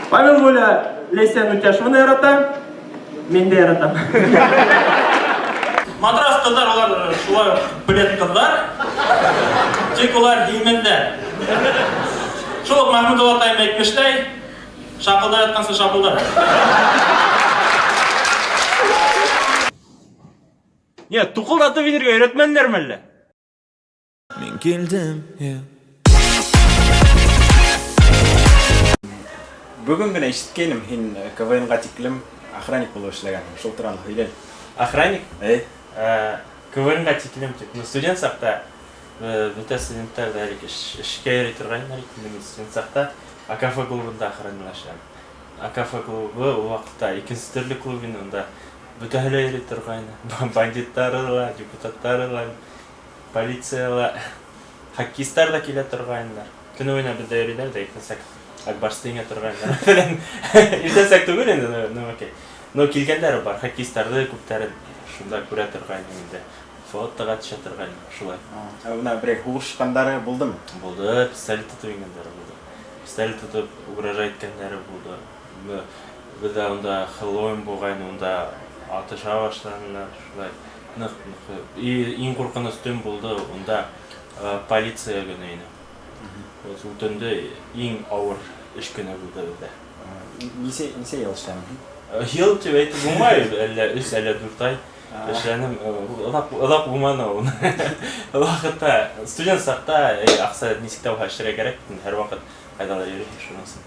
Павел Воля Ләйсән Үтәшеваны ярата, мин дә яратам. Матрас кызлар алар шулай ук плед кызлар. Тик улар һимездә. Шул ук Мәхмүт олатаем әйтмешләй, шапылдап яткансы шапылдап. Не, тукылдатып инергә өйрәтмәделәрме әллә? Мин килдем, yeah. Бүген генә ишеткәйнем, һин КВНга тиклем охранник булып эшләгәнсең. Шул турында һөйлә. Охранник? Әй. КВНга тиклем дип. Ну, студент чакта бөтә студентлар да элек эшкә йөри торгайннар бит инде. Мин студент чакта АКФ клубында охранник эшләдем. АКФ клубы ул вакытта икенче төрле клуб инде, монда бөтәһе лә йөри торгайны. Бандитлары ла, депутатлары ла, Полиция ла, хоккеистлар да килә торгайннар. Көне буена бездә йөриләр дә, иртәнсәк Ак Барста иңә торгайннар. Мәсәлән, иртәнсәк түгел инде, но, но окей. Но килгәннәре бар, хоккеистларны күпләрен шунда күрә торгайным инде. Фотога төшә торгайным, шулай. Ә менә берәй һугышкандары булдымы? Булды, пистолет тотып иңгәннәре булды. Пистолет тотып угрожать иткәннәре булды. Бездә анда Хэллоуин булгайны, унда атыша башладылар, шулай. Нык, нык. И иң куркыныч төн булды, унда полиция көне иде. Вот ул төндә иң авыр эш көне булды бездә. Ничә, ничә ел эшләдең? Ел дип әйтеп булмай, әллә өч, әллә дүрт ай эшләдем. Озак, озак булмады ул. Ул вакытта студент чакта акча ничек тә булса эшләргә кирәк бит инде, һәрвакыт кайдадыр йөрисең, шуның өчен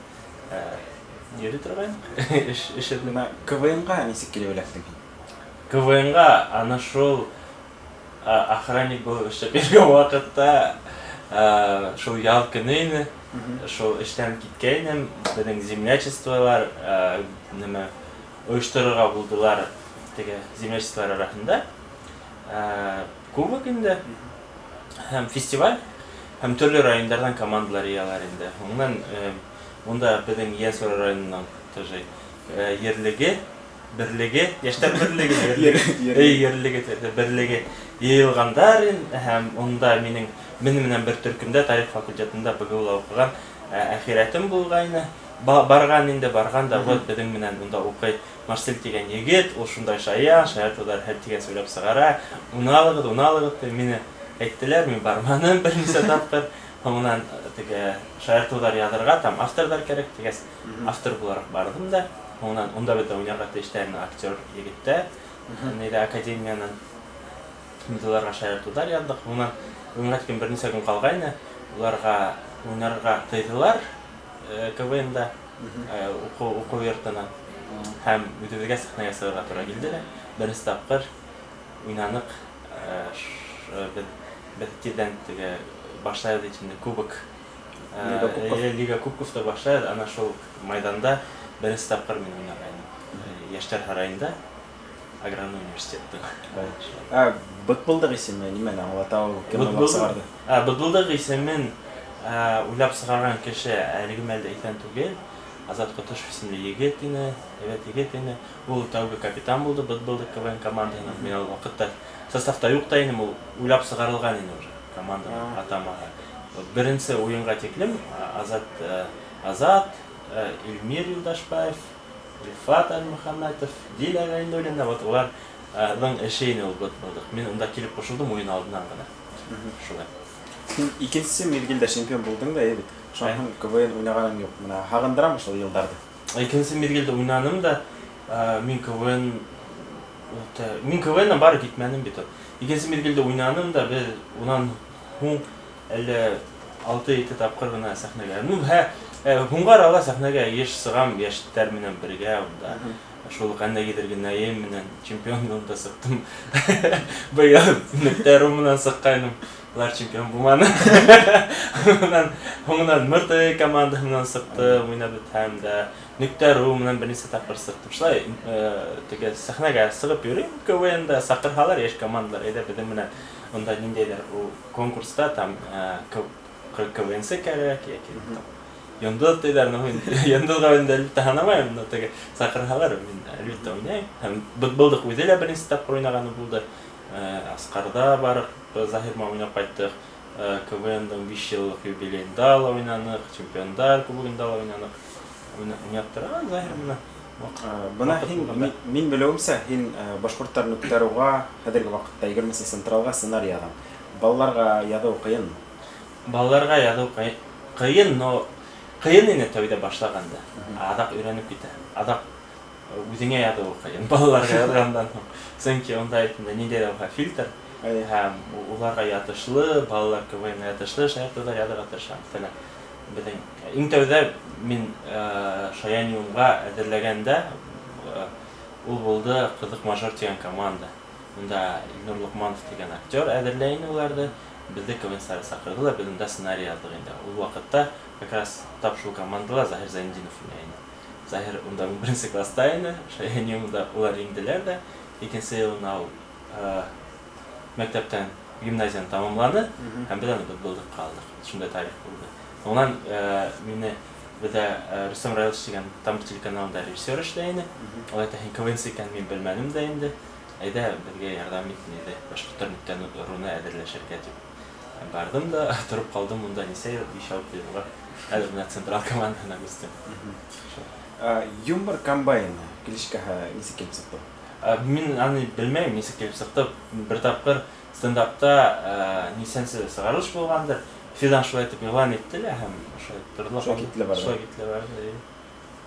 йөри торган идек, эш, эш эзләп. Менә КВНга ничек килеп эләктең син? КВНга аны шул охранник булып эшләп йөргән вакытта, шул ял көне иде, шул эштән киткәйнем, безнең землячестволар нәмә оештырырга булдылар теге землячестволар арасында кубок инде һәм фестиваль һәм төрле районнардан командалар җыялар инде. Уңнан монда безнең Янсуар районының тоже ерлеге Берлеге, яшьләр берлеге, ерлеге, ерлеге, берлеге йыелгандар һәм унда минең минем белән бер төркемдә тарих факультетында БГУда укыган әхирәтем булгайны. Барган инде, барган да, вот безнең белән унда укый Марсель дигән егет, ул шундай шаян, шаяртулар һәр дигән сөйләп чыгара. Уны алыгыз, уны алыгыз дип мине әйттеләр, мин бармадым берничә тапкыр. Һуңыннан теге шаяртулар язырга там авторлар кирәк дигәч, Автор буларак бардым да, һуңыннан унда бездә уйнарга тиешле әнә актер егеттә, нидә академиянең. Без аларга шаяртулар яздык. Һуңыннан уенга тиклем берничә көн калгайны, уларга уйнарга тыйдылар КВНда, уку уку йортына. Һәм үзебезгә сәхнәгә чыгарга туры килде дә. Беренче тапкыр уйнанык без без тиздән теге башлайбыз бит инде кубок Лига Кубков. Лига Кубковта башлайбыз, ана шул майданда беренче тапкыр мин уйнагайным. Яшьләр һараенда, аграрный университетның. Ә Бытбылдык исеме нимәне аңлата ул, кем уйлап чыгарды? Бытбылдык исемен уйлап чыгарган кеше әлеге мәлдә исән түгел. Азат Котышев исемле егет ине, әйбәт егет ине. Ул тәүге капитан булды Бытбылдык КВН командасының. Мин ул вакытта составта юк та инем, ул уйлап чыгарылган ине уже команданың атамаһы. Беренче уенга тиклем Азат, Азат, Илмир Юлдашбаев, Илфат Әлмөхәммәтов, Дилә Гайнуллина, вот уларның эше инде ул бытбылдык. Мин унда килеп кушылдым уен алдыннан гына. Шулай. Син икенче мизгелдә чемпион булдың да, әйе бит? Шуннан соң КВН уйнаганың юк. Менә һагындырамы шул елларда? Икенче мизгелдә уйнаным да, мин КВН мин КВНнан бары китмәдем бит ул. Икенче мизгелдә уйнаным да, без унан һуң әллә алты-ете тапкыр гына сәхнәгә. Ну, һә, һуңга арала сәхнәгә еш чыгам, яшьләр менән бергә унда. Шул ук Әннәгидер Геннаем менән чемпион булып та чыктым. Быел Нектәру менән чыккайным. Улар чемпион булмады. Һуңыннан, һуңыннан Мырты команда менән чыктым, уйнап бетһәм дә. Нектәру менән берничә тапкыр чыктым. Шулай, теге сәхнәгә чыгып йөрим КВНда, чакырһалар яшь командалар, әйдә безнең белән Монда ниндәйдер ул конкурста там КВНсы кәрәк яки там йондоз диләр, ну мин йондозга инде әлбәттә һанамайм, но теге чакырһалар, мин әлбәттә уйныйм. Һәм Бытбылдык үзе лә беренче тапкыр уйнаганы булды. Аскарда барып Заһир белән уйнап кайттык. КВНдың 5 йыллыҡ юбилейында ла уйнаныҡ, Чемпиондар кубогында ла уйнаныҡ. Уйнап тора Заһир менән. Бына һин, мин белеүемсә, һин башҡорттарны күтәреүгә хәҙерге ваҡытта 20 Централға сценарий яҙаң. Балаларға яҙыу ҡыйынмы? Балаларға яҙыу ҡыйын, но ҡыйын ине тәүҙә башлағанда. Аҙаҡ өйрәнеп китә. Аҙаҡ үҙеңә яҙыуы ҡыйын балаларға яҙғандан һуң. Сөнки унда инде ниндәй ҙә булһа фильтр һәм уларға ятышлы, балалар КВН ятышлы шаяртыуҙар яҙырға тырышам. Мәҫәлән, беҙҙең иң тәүҙә мин Шаяниумға әҙерләгәндә ул булды Ҡыҙыҡ мажор тигән команда. Унда Илнур Лоҡманов тигән актер әҙерләй ине уларҙы. Беҙҙе КВН саҡырҙы ла, беҙ унда сценарий яҙҙыҡ инде. Ул ваҡытта как раз тап шул командала Заһир Зайнетдинов уйнай ине. Заһир унда 11 класста ине, Шаяниумда улар еңделәр ҙә. Икенсе йылына ул мәктәптән гимназияны тамамланы, һәм беҙ аны булдыҡ ҡалдыҡ. Шундай тарих булды. Унан мине беҙҙә Рөстәм Раилович тигән Тамыр телеканалында режиссер эшләй ине. Ул әйтә, һин КВНсы икән, мин белмәнем дә инде. Әйҙә, беҙгә ярҙам ит, инде башҡорттар руны әҙерләшергә тип. Барҙым да, тороп ҡалдым унда нисә йыл, 5-6 йылға. Хәҙер бына Централ командаһына күстем. Юмор комбайны кличкаһы нисек килеп сыҡты? Мин аны белмәйем, нисек килеп сыҡты. Бер тапҡыр стендапта нисәнсе сығарылыш булғандыр. Фидан шулай итеп иғлан итте лә һәм шулай торҙо ла. Шулай китте лә барҙы. Шулай китте лә барҙы.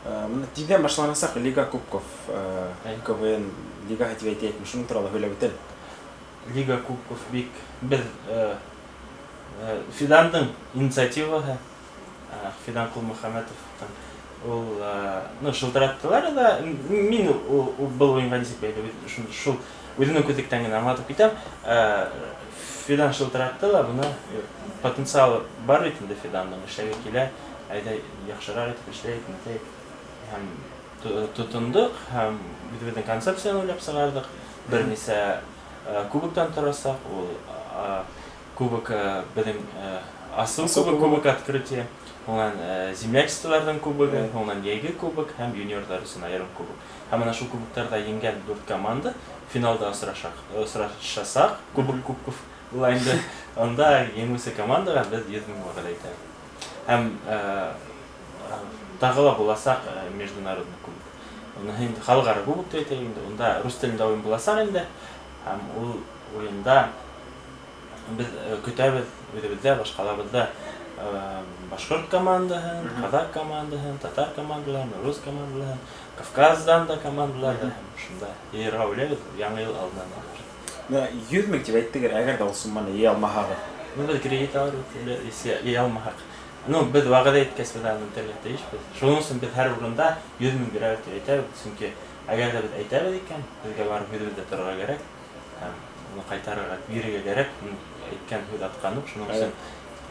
Бына тиҙҙән башланасаҡ Лига Кубков, КВН лигаһы тип әйтәйекме, шуның турала һөйләп үтәле. Лига Кубков бик беҙ Фидандың инициативаһы, Фидан Ҡолмөхәмәтовтың ул, ну, шылтыраттылар ҙа, мин ул был уйынға нисек бәйле, шул үҙемдең күҙлектән генә аңлатып китәм. Фидан шылтыратты ла, бына потенциал бар бит инде Фидандың, эшләге килә, әйҙә яҡшыраҡ итеп эшләйек, нитәйек. Һәм тотондоҡ, һәм үҙебеҙҙең концепцияны уйлап сығарҙыҡ. Бер нисә кубоктан торасаҡ, ул кубок беҙҙең асыу кубок, кубок открытие, һуңынан землячестволарҙың кубогы, һуңынан йәйге кубок һәм юниорҙар өсөн айырым кубок. Һәм ана шул кубоктарҙа еңгән 4 команда финалда осрашасаҡ, кубок кубков була инде. Унда еңеүсе командаға беҙ 100 мең вәғәҙә итәбеҙ. Һәм тағы ла буласаҡ международный кубок. Уны инде халыҡ-ара кубок тип әйтәйек инде. Унда рус телендә уйын буласаҡ инде. Һәм ул уйында беҙ көтәбеҙ үҙебеҙҙә, башҡалабыҙҙа башҡорт командаһын, ҡаҙаҡ командаһын, татар командаларын, рус командаларын, Кавказдан да командаларҙы һәм шунда йыйырға уйлайбыҙ яңы йыл алдынан. Бына 100 мең тип әйттегеҙ, әгәр ҙә ул сумманы йыя алмаһағыҙ. Ну, беҙ кредит алырбыҙ, если йыя алмаһаҡ. Ну, беҙ вәғәҙә иткәс, беҙ аны үтәргә тейешбеҙ. Шуның өсөн беҙ һәр урында 100 мең бирәбеҙ тип әйтәбеҙ, сөнки әгәр ҙә беҙ әйтәбеҙ икән, беҙгә барып һүҙебеҙҙә торорға кәрәк һәм уны ҡайтарырға, бирергә кәрәк, әйткән һүҙ атҡан юҡ. Шуның өсөн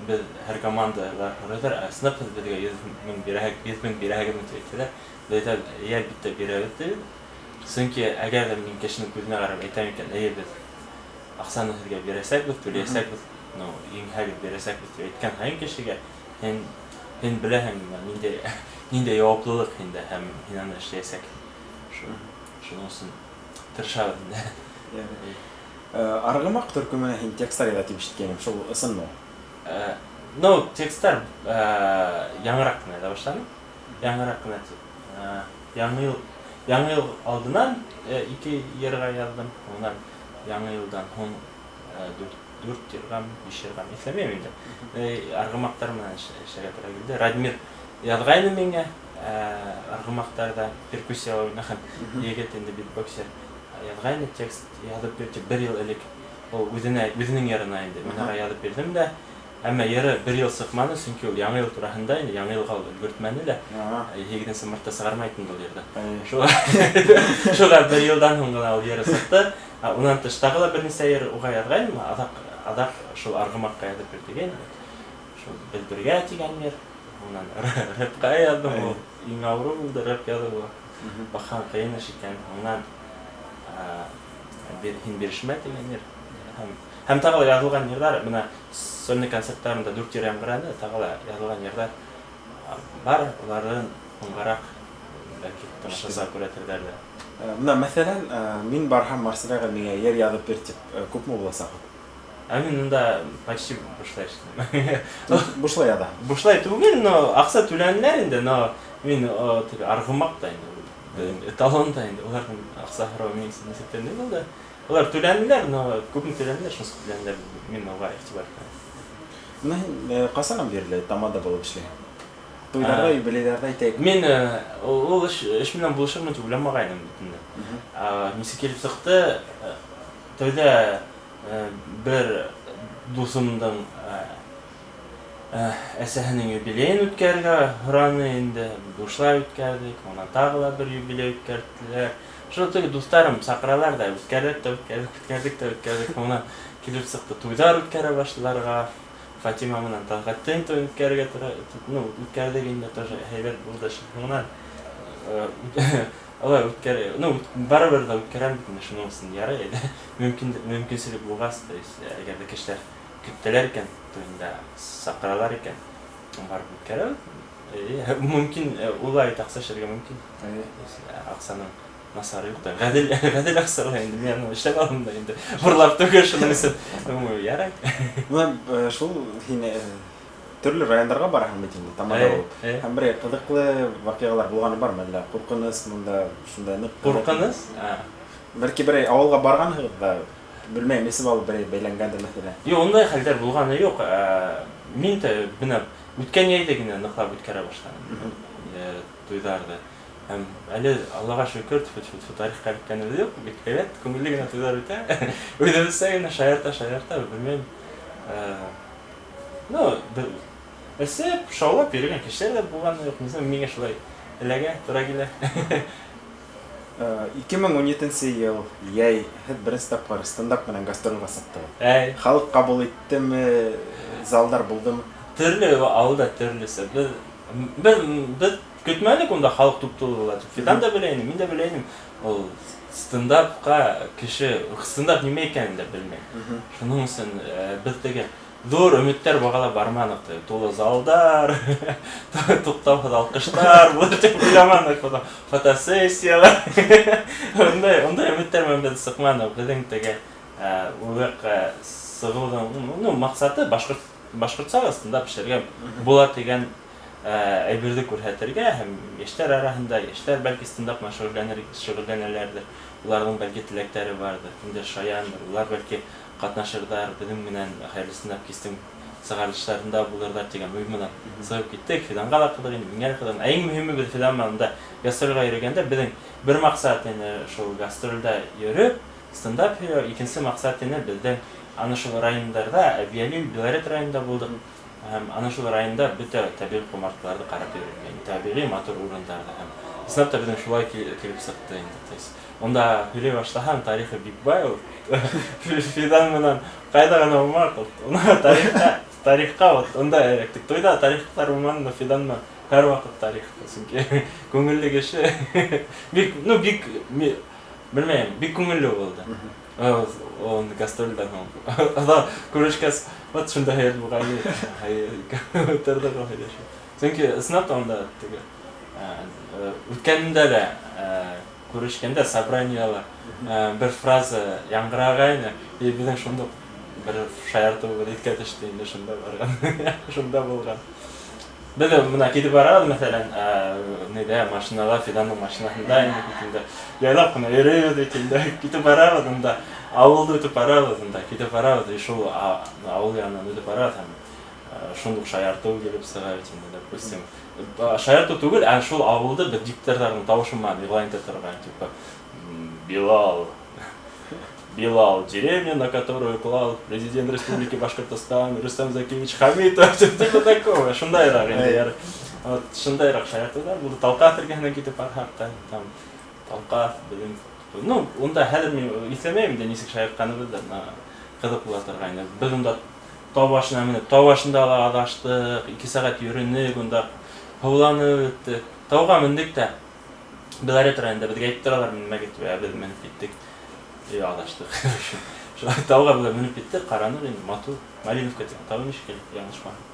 беҙ һәр командалар һорайҙар, ә ысынлап һеҙ беҙгә 100 мең бирәһегеҙ, 100 мең бирәһегеҙме тип әйтәләр. Беҙ әйтәбеҙ, эйе, әлбиттә бирәбеҙ тибеҙ. Сөнки әгәр ҙә мин кешенең күҙенә ҡарап әйтәм икән, эйе, беҙ аҡсаны һеҙгә бирәсәкбеҙ, түләйәсәкбеҙ, ну, еңһәгеҙ бирәсәкбеҙ тип әйткән һайын кешегә, һин беләһең, ниндәй яуаплылыҡ һиндә һәм һин аны эшләйәсәкһең. Шуның өсөн тырышабыҙ инде. Арғымаҡ төркөмөнә һин текстар яҙа тип ишеткәйнем, шул ысынмы ул? Ну, текстар яңыраҡ ҡына яҙа башланым. Яңыраҡ ҡына тип. Яңы йыл алдынан 2 йырға яҙҙым. Унан яңы йылдан һуң 4 йырға, 5 йырға иҫләмәйем инде. Арғымаҡтар менән эшләргә тура килде. Радмир яҙғайны миңә, арғымаҡтарҙа перкуссия уйнаған егет инде, битбоксер. Яҙғайны текст яҙып бирҙе бер йыл элек. Ул үҙенең йырына инде. Мин уға яҙып бирҙем дә. Әммә йыры бер йыл сыҡманы, сөнки ул яңы йыл тураһында инде, яңы йылға ул өлгөртмәне лә. 8 мартта сығармай инде ул йырҙы. Шуға бер йылдан һуң ғына ул йыры сыҡты. Унан тыш тағы ла бер нисә йыр уға яҙғайным, аҙаҡ шул арғымаҡҡа яҙып бирҙек. Шул беҙ бергә тигән йыр. Унан рэпҡа яҙҙым, ул иң ауыры булды рэп яҙыуы. Баҡһаң ҡыйын эш икән. Унан һин бирешмә тигән йыр. Һәм тағы ла яҙылған йырҙар, бына сольный концерттарында 4 йыр яңғыраны, тағы ла яҙылған йырҙар бар, уларҙан һуңғараҡ бәлки тамашасылар күрәтерҙәр ҙә. Бына, мәҫәлән, мин барһам Марселяға миңә йыр яҙып бир тип, күпме буласаҡ? Ә мин унда почти бушлай эшләйем. Бушлай яҙаһың. Бушлай түгел, но аҡса түләнеләр инде, но мин теге арғымаҡ та инде, беҙҙең эталон да инде, уларҙың аҡса һорауы минең өсөн нисектер ни булды. Улар түләнеләр, но күпме түләнеләр, шунысы түләнеләр, мин уға игътибар итмәнем. Менә һин ҡасандан бирле тамада булып эшләйһең? Туйҙарҙа, юбилейҙарҙа әйтәйек. Мин ул эш менән булышырмын тип уйламағайным бит инде. Нисек килеп сыҡты, тәүҙә бер дуҫымдың әсәһенең юбилейын үткәрергә һораны инде, бушлай үткәрҙек, унан тағы ла бер юбилей үткәрҙеләр. Шул теге дуҫтарым саҡыралар ҙа, үткәрҙек тә үткәрҙек, үткәрҙек тә үткәрҙек. Унан килеп сыҡты, туйҙар үткәрә башларға. Фатима менән Тәлғәттең туйын үткәрергә тура, ну, үткәрҙек инде, тоже һәйбәт булды. Шунан алай үткәр, ну, барыбер ҙә үткәрәм бит инде, шуның өсөн ярай ине. Мөмкин, мөмкинселек булғас, то есть, әгәр ҙә кешеләр көтәләр икән, туйында саҡыралар икән, барып үткәрәбеҙ. Мөмкин, улай аҡса эшләргә мөмкин. Аҡсаның насары юҡ та. Ғәҙел, ғәҙел аҡсала инде, мин аны эшләп алдым да инде. Урлап түгел, шуның өсөн. Думаю, ярай. Бына шул һин төрлө райондарға бараһың бит инде, тамада булып. Һәм берәй ҡыҙыҡлы ваҡиғалар булғаны бармы, әллә ҡурҡыныс монда шундай ныҡ? Ҡурҡыныс? Бәлки берәй ауылға барғанһығыҙ ҙа, белмәйем, эсеп алып берәй бәйләнгәндер, мәҫәлән. Юҡ, ундай хәлдәр булғаны юҡ. Мин дә бына үткән йәйҙе генә ныҡлап үткәрә башланым туйҙарҙы. Һәм әле Аллаға шөкөр, тфү-тфү-тфү, тарихҡа эләккәнебеҙ юҡ, бик һәйбәт, күңелле генә туйҙар үтә. Үҙебеҙсә генә шаярта-шаярта, белмәйем. Ну, эсеп, шаулап йөрөгән кешеләр дә булғаны юҡ. Не знаю, миңә шулай эләгә, тура килә. 2017 йыл йәй һеҙ беренсе тапҡыр стендап менән гастролгә сыҡтығыҙ. Халыҡ ҡабул иттеме, залдар булдымы? Төрлө ауылда төрлөсә. Беҙ көтмәнек унда халыҡ туп-тулы була тип. Фидан да белә ине, мин дә белә инем. Ул стендапҡа кеше стендап нимә икәнен дә белмәй. Шуның өсөн беҙ теге ҙур өмөттәр бағалап барманыҡ. Тулы залдар, туҡтауһыҙ алҡыштар булыр тип уйламаныҡ. Потом фотосессиялар. Ундай өмөттәр менән беҙ сыҡманыҡ. Беҙҙең теге ул яҡҡа сығыуҙың, ну, маҡсаты башҡортса ла стендап эшләргә була тигән әйберҙе күрһәтергә һәм йәштәр араһында, йәштәр бәлки стендап менән шөғөлләнәләрҙер, уларҙың бәлки теләктәре барҙыр, кемдер шаяндыр, улар бәлки ҡатнашырҙар, беҙҙең менән хәйерле стендап кистең сығарылыштарында булырҙар тигән уй менән сығып киттек. Фиданға ла ҡыҙыҡ инде, миңә лә ҡыҙыҡ. Ә иң мөһиме, беҙ Фидан менән унда гастролгә йөрөгәндә беҙҙең бер маҡсат ине шул гастролдә йөрөп стендап һөйләү, икенсе маҡсат ине беҙҙең ана шул райондарҙа, Әбйәлил, Белорет районында булдыҡ. Һәм ана шул районда бөтә тәбиғи ҡомартҡыларҙы ҡарап йөрөргә, тәбиғи матур урындарҙы. Һәм ысынлап та беҙҙең шулай килеп сыҡты инде. То есть унда һөйләй башлаһаң, тарихы бик бай ул. Фидан менән ҡайҙа ғына булманыҡ, уны тарихҡа вот унда эләктек. Туйҙа тарихтар булманы, но Фидан менән һәр ваҡыт тарих, сөнки күңелле кеше. Бик, ну, бик, белмәйем, бик күңелле булды. Он гастролдән һуң оҙаҡ күрешкәс, вот шунда һәйәт булған, ултырҙыҡ һөйләшеп. Сөнки ысынлап та унда теге үткәндә лә күрешкәндә собраниела бер фраза яңғырағайны, и беҙҙең шундуҡ бер шаяртыуыбыҙ иҫкә төштө инде, шунда барған, шунда булған. Беҙ бына китеп барабыҙ, мәҫәлән, ниҙә, машинала, Фидандың машинаһында инде бит инде. Яйлап ҡына йөрөйбөҙ бит инде. Китеп барабыҙ унда, ауылды үтеп барабыҙ унда, китеп барабыҙ, и шул ауыл янынан үтеп барабыҙ һәм шундуҡ шаяртыу килеп сыға бит инде, допустим. Шаяртыу түгел, ә шул ауылды беҙ дикторҙарҙың тауышы менән иғлан итә торған, типа, Билал, Билал, деревня, на которую клал президент Республики Башкортостан Рустам Закиевич Хамитов, типа такого, шундайыраҡ инде, яр. Вот шундайыраҡ шаяртыуҙар булды. Талҡаҫ эргәһенән китеп барһаҡ та, там Талҡаҫ беҙҙең, ну, унда хәҙер мин иҫләмәйем дә нисек шаяртҡаныбыҙ да, бына ҡыҙыҡ була торғайны. Беҙ унда тау башына менеп, тау башында ла аҙаштыҡ, 2 сәғәт йөрөнөк, унда һыуланып бөттөк. Тауға мендек тә, Белорет районында беҙгә әйтеп торалар, менмәгеҙ тип, ә беҙ менеп киттек. И аҙаштыҡ. Шулай тауға беҙ менеп киттек, ҡараныҡ инде, матур. Малиновка тигән тау ине шикелле, яңылышмаһам.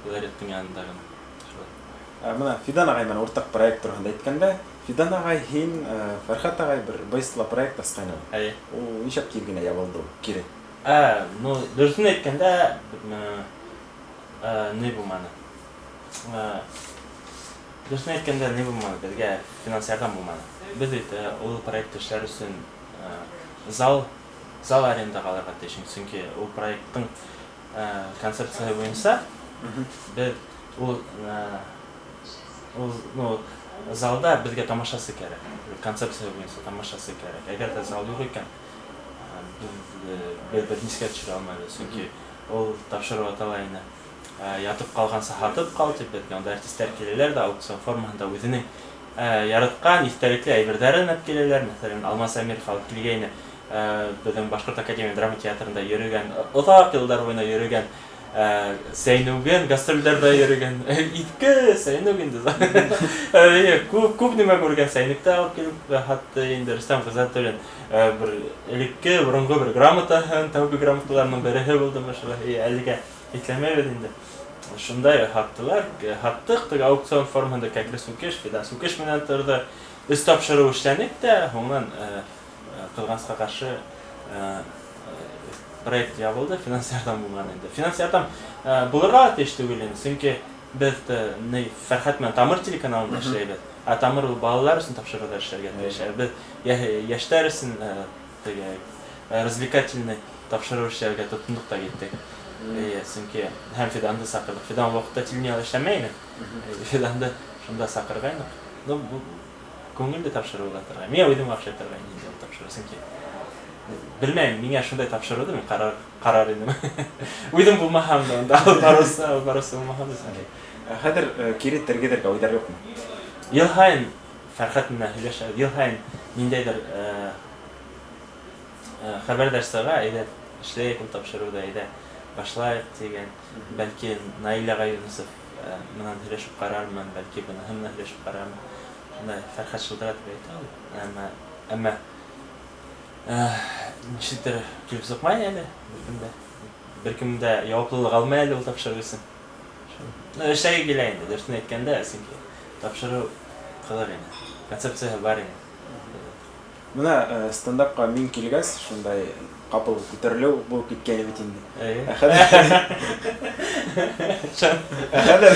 Белореттың янында ғына. Шулай. Бына Фидан ағай менән уртаҡ проект тураһында әйткәндә, Фидан ағай, һин, Фәрхәт ағай бер бейсла проект асҡайның. Эйе. Ул нишләп тиҙ генә ябылды ул, кире? Ә, ну, дөрөҫөн әйткәндә, ни булманы. Дөрөҫөн әйткәндә, ни булманы, беҙгә финанс ярҙам булманы. Беҙ бит ул проект эшләр өсөн зал арендаға алырға тейеш, сөнки ул проекттың концепцияһы буйынса беҙ ул, ну, залда беҙгә тамашасы кәрәк. Концепция буйынса тамашасы кәрәк. Әгәр ҙә зал юҡ икән, беҙ бер нискә төшөрә алмайбыҙ, сөнки ул тапшырыу атала ине «Ятып ҡалғансы һатып ҡал» тип. Беҙгә унда артистар киләләр ҙә, аукцион формаһында үҙенең яратҡан иҫтәлекле әйберҙәрен алып киләләр. Мәҫәлән, Алмаз Әмиров алып килгәйне беҙҙең Башҡорт академия драма театрында йөрөгән, оҙаҡ йылдар буйына йөрөгән сәйнүген, гастролдәрҙә йөрөгән иҫке сәйнүк инде. Күп күп нимә күргән сәйнүкте алып килеп һатты инде. Рөстәм Ғиззәтуллин бер элекке, боронғо бер грамотаһын, тәүге грамоталарының береһе булдымы, шулай, әлегә иҫләмәйбеҙ инде. Шундай һаттылар, һаттыҡ теге аукцион формаһында. Кәкре Сүкеш, Фидан Сүкеш менән торҙо. Өс тапшырыу эшләнек тә, һуңынан, ҡыҙғанысҡа ҡаршы, проект ябылды, финанс ярҙам булманы инде. Финанс ярҙам булырға тейеш түгел инде, сөнки беҙ ни Фәрхәт менән Тамыр телеканалында эшләйбеҙ. Ә Тамыр ул балалар өсөн тапшырыуҙар эшләргә тейеш. Ә беҙ йәштәр өсөн теге развлекательный тапшырыу эшләргә тотондоҡ та киттек. Эйе, сөнки һәм Фиданды саҡырҙыҡ. Фидан ул ваҡытта телевидениела эшләмәй ине. Фиданды шунда саҡырғайныҡ. Ну, күңелле тапшырыу була торған. Миңә үҙемә оҡшай торған инде ул тапшырыу, сөнки белмәйем, миңә шундай тапшырыуҙы мин ҡарар инем. Үҙем булмаһам да, унда алып барыусы булмаһам да, сөнки. Ә хәҙер кире тергеҙергә уйҙар юҡмы? Йыл һайын Фәрхәт менән һөйләшәбеҙ. Йыл һайын ниндәйҙер хәбәрҙәр сыға, әйҙә эшләйек ул тапшырыуҙы, әйҙә башлайыҡ тигән. Бәлки, Наил ағай Юнысов менән һөйләшеп ҡарармын, бәлки, быныһы менән һөйләшеп ҡарармын. Шундай Фәрхәт шылтыратып әйтә ул. Әммә нисектер килеп сыҡмай әле беркем дә. Беркем дә яуаплылыҡ алмай әле ул тапшырыу өсөн. Ну, эшләге килә инде, дөрөҫөн әйткәндә, сөнки тапшырыу ҡыҙыҡ ине. Концепцияһы бар ине. Бына стендапҡа мин килгәс, шундай ҡапыл күтәрелеү булып киткәйне бит инде. Ә хәҙер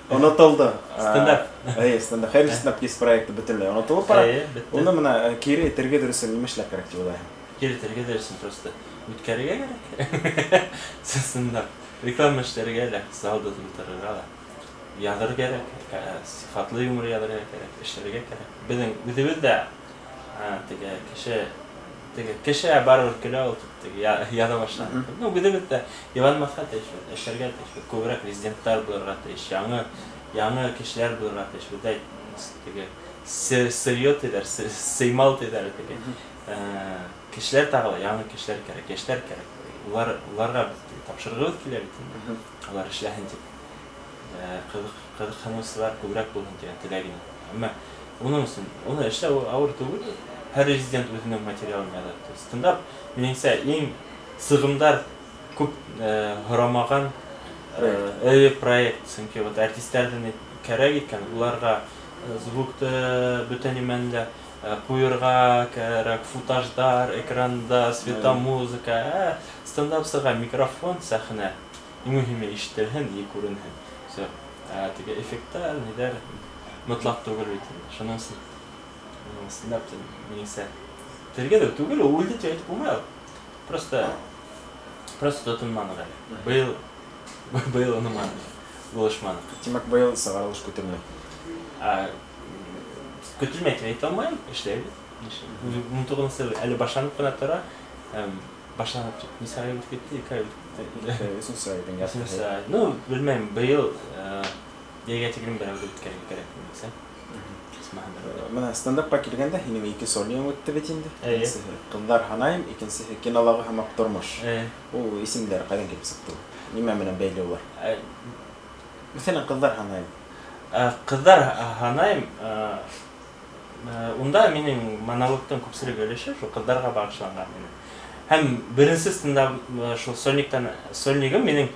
онотолдо. Стендап. Эйе, стендап. Хәйерле стендап кис проекты бөтөнләй онотолоп бара. Эйе, бөттө. Уны бына кире тергеҙер өсөн нимә эшләр кәрәк тип уйлайһың? Кире тергеҙер өсөн просто үткәрергә кәрәк. Стендап. Реклама эшләргә лә, залды тултырырға ла. Яҙыр кәрәк, сифатлы юмор яҙырға кәрәк, эшләргә кәрәк. Беҙҙең үҙебеҙ ҙә теге кеше барыбер көлә ул тип теге яҙа башланы. Ну, үҙебеҙ ҙә иланмаҫҡа тейешбеҙ, эшләргә тейешбеҙ. Күберәк резиденттар булырға тейеш, яңы кешеләр булырға тейеш. Беҙҙә теге сырье тиҙәр, сеймал тиҙәр теге. Кешеләр тағы ла, яңы кешеләр кәрәк, йәштәр кәрәк. Уларға беҙ тапшырғыбыҙ килә бит инде. Улар эшләһен тип. Ҡыҙыҡһыныусылар күберәк булһын тигән теләк ине. Әммә уның өсөн уны эшләү ауыр түгел. Һәр резидент үҙенең материалын яҙа. То есть стендап, минеңсә, иң сығымдар күп һорамаған проект. Сөнки вот артистәрҙе кәрәк икән, уларға звукты, бөтә нимәне лә ҡуйырға кәрәк, футаждар, экранда, светомузыка. Ә стендапсыға микрофон, сәхнә. Иң мөһиме ишетелһен и күренһен. Всё. Ә теге эффекттар, ниҙәр мотлаҡ түгел бит инде. Шуның өсөн стендап минеңсә тергеҙеү түгел, ул үлде тип әйтеп булмай ул. Просто тотонманыҡ әле. Быйыл оныманыҡ, булышманыҡ. Тимәк, быйыл сығарылыш көтөлмәй. Көтөлмәй тип әйтә алмайым, эшләйбеҙ. 19-нсы йыл әле башланып ҡына тора. Башланып нисә ай үтеп китте, 2 ай үтеп китте. Өсөнсө айҙың яртыһы. Өсөнсө ай. Ну, белмәйем, быйыл йәйгә тиклем берәүҙе үткәрергә кәрәк минеңсә. Исмаһам берәүҙе. Бына стендапҡа килгәндә, һинең ике сольныйың үтте бит инде. Эйе. Беренсеһе «Ҡыҙҙар һанайым», икенсеһе «Кинолағы һымаҡ тормош». Эйе. Ул исемдәр ҡайҙан килеп сыҡты? Нимә менән бәйле улар? Мәҫәлән, «Ҡыҙҙар һанайым». «Ҡыҙҙар һанайым», унда минең монологтың күпселек өлөшө шул ҡыҙҙарға бағышланған ине. Һәм беренсе стендап шул сольниктан сольнигым минең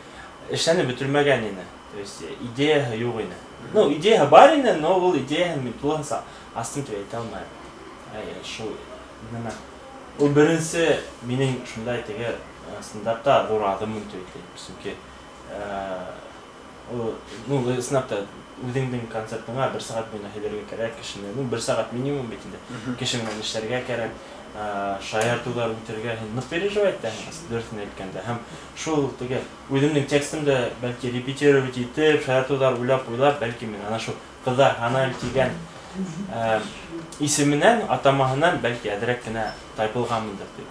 эшләнеп бөтөлмәгән ине. То есть идеяһы юҡ ине. Ну, идеяһы бар ине, но ул идеяһын мин тулыһынса астым тип әйтә алмайым. Шул нәмә. Ул беренсе минең шундай теге стендапта ҙур аҙымым тип әйтәйем, сөнки ул, ну, ысынлап та үҙеңдең концертыңа бер сәғәт буйына һөйләргә кәрәк кешене, ну, бер сәғәт минимум бит инде, кеше менән эшләргә кәрәк, шаяртыуҙар үтергә, һин ныҡ переживать итәһең, дөрөҫөн әйткәндә. Һәм шул теге үҙемдең текстымды бәлки репетировать итеп, шаяртыуҙар уйлап-уйлап, бәлки мин ана шул Ҡыҙҙар һанайым тигән исеменән, атамаһынан бәлки әҙерәк кенә тайпылғанмындыр дип.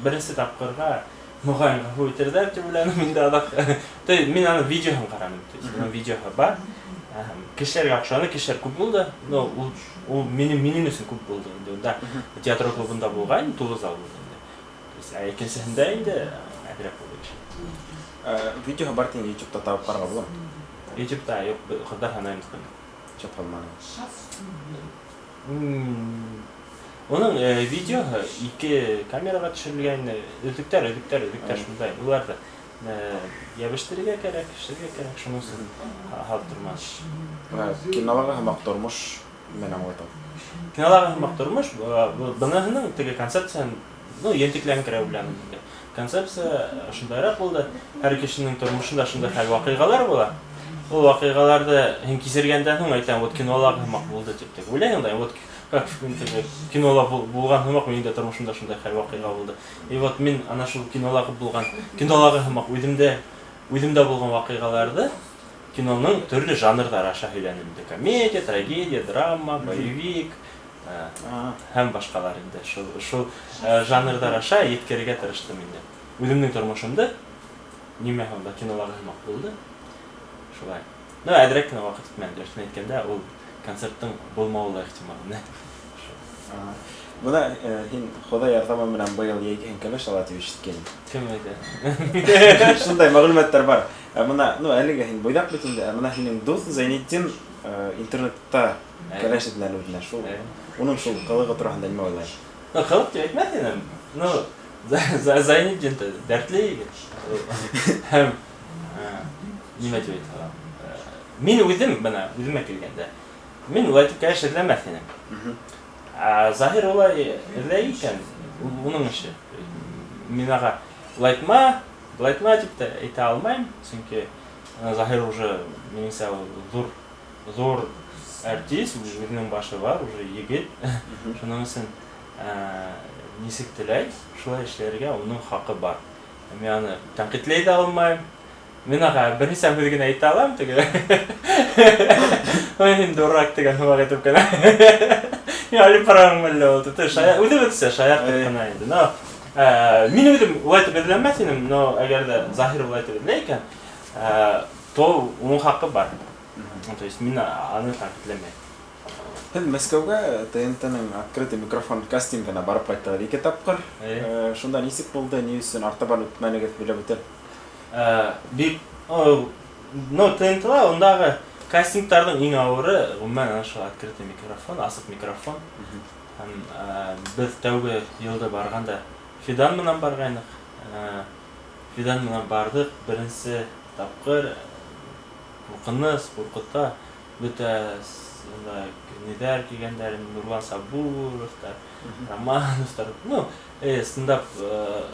Беренсе тапҡырға мөғайын ғәфү итерҙәр дип уйланым инде аҙаҡ. То есть мин аны видеоһын ҡараным, то есть уның видеоһы бар. Кешеләргә оҡшаны, кешеләр күп булды. Но ул ул минем минем өсөн күп булды инде. Унда театр клубында булган, тулы зал булды инде. То есть, ә икенсеһендә инде әҙерәк булды кеше. Видеоһы бар тигән ютубта табып ҡарарға буламы? Ютубта юҡ, ҡыҙҙар һанаймыз быны. Чапалманы. Уның видеоһы ике камераға төшөрөлгән, өҙөктәр, өҙөктәр, өҙөктәр шундай. Уларҙы йәбештерергә кәрәк, эшләргә кәрәк, шуның өсөн һалып торманым. Кинолағы һымаҡ тормош нимәне аңлата? Кинолағы һымаҡ тормош, быныһының теге концепцияһын, ну, ентекләнкерәп уйланым инде. Концепция шундайраҡ булды. Һәр кешенең тормошонда шундай хәл ваҡиғалар була. Ул ваҡиғаларҙы һин кисергәндән һуң әйтәм, вот кинолағы һымаҡ булды тип тик уйлайһың да, вот как кинола булған һымаҡ минең дә тормошомда шундай хәл ваҡиға булды. И вот мин ана шул кинолағы булған, кинолағы һымаҡ үҙемдә үҙемдә булған ваҡиғаларҙы киноның төрлө жанрҙары аша һөйләнем инде. Комедия, трагедия, драма, боевик һәм башҡалар инде. Шул шул жанрҙар аша еткерергә тырыштым инде. Үҙемдең тормошомдо нимә һуң да кинолағы һымаҡ булды. Шулай. Ну, әҙерәк кенә ваҡыт үтмәне, дөрөҫөн әйткәндә, ул концерттың булмауы ла ихтимал ине. Бына һин Хоҙай ярҙамы менән быйыл йәйгеһен кәләш ала тип ишеткәйнем. Кем әйтә? Шундай мәғлүмәттәр бар. Ә бына, ну, әлегә һин буйҙаҡ бит инде, ә бына һинең дуҫ Зәйнетдин интернетта кәләш эҙләне әле үҙенә. Шул уның шул ҡылығы тураһында нимә уйлайһың? Ну, ҡылыҡ тип әйтмәҫ инем. Ну, Зәйнетдин дәртле егет. Һәм нимә тип әйтә алам? Мин үҙем бына үҙемә килгәндә, мин улай итеп кәләш эҙләмәҫ инем. Ә Заһир улай эҙләй икән, ул уның эше. Мин ага улайтма, былайтма дип тә әйтә алмайым, сөнки Заһир уже минеңсә ул ҙур ҙур артист, үҙенең башы бар, уже егет. Шуның өсөн нисек теләй, шулай эшләргә уның хаҡы бар. Мин аны тәнҡитләй ҙә алмайым. Мин ага бернисә һүҙ генә әйтә алам теге. Ой, һин дурак тигән һымаҡ итеп кенә. Мин алып барамын әллә ул дип. Шая, үҙебеҙсә шаяртып ҡына инде. Но мин үҙем улай итеп эҙләмәҫ инем, но әгәр ҙә Заһир улай итеп эҙләй икән, то уның хаҡы бар. То есть мин аны тәнҡитләмәйем. Һеҙ Мәскәүгә ТНТ-ның открытый микрофон кастингына барып ҡайттығыҙ ике тапҡыр. Шунда нисек булды, ни өсөн артабан үтмәнегеҙ, һөйләп үтер. Бик, ну, ТНТ-ла ундағы кастингтарҙың иң ауыры, ғөмүмән, ана шул открытый микрофон, асыҡ микрофон. Һәм беҙ тәүге йылды барғанда Фидан менән барғайныҡ. Фидан менән барҙыҡ, беренсе тапҡыр ҡурҡыныс, ҡурҡыта. Бөтә унда ниҙәр килгәндәр, Нурлан Сабуровтар, Романовтар. Ну, стендап,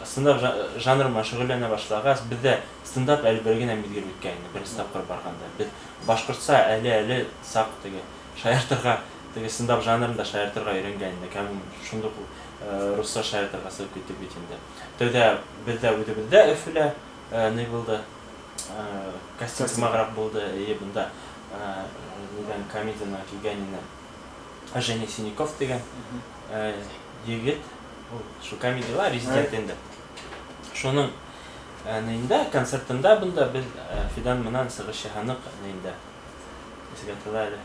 стендап жанры менән шөғөлләнә башлағас, беҙҙә стендап әле бер генә миҙгел үткән ине, беренсе тапҡыр барғанда. Беҙ башҡортса әле-әле саҡ теге шаяртырға, теге стендап жанрында шаяртырға өйрәнгән инек. Һәм шундуҡ русса шаяртырға сығып киттек бит инде. Тәүҙә беҙҙә үҙебеҙҙә Өфөлә ни булды, кастинг сымағыраҡ булды. Эйе, бында ниҙән комедиянан килгән ине Женя Синяков тигән егет. Ул шул комедияла резидент инде. Шуның нейендә, концертында бында беҙ Фидан менән сығыш яһаныҡ нейендә. Нисек атала әле?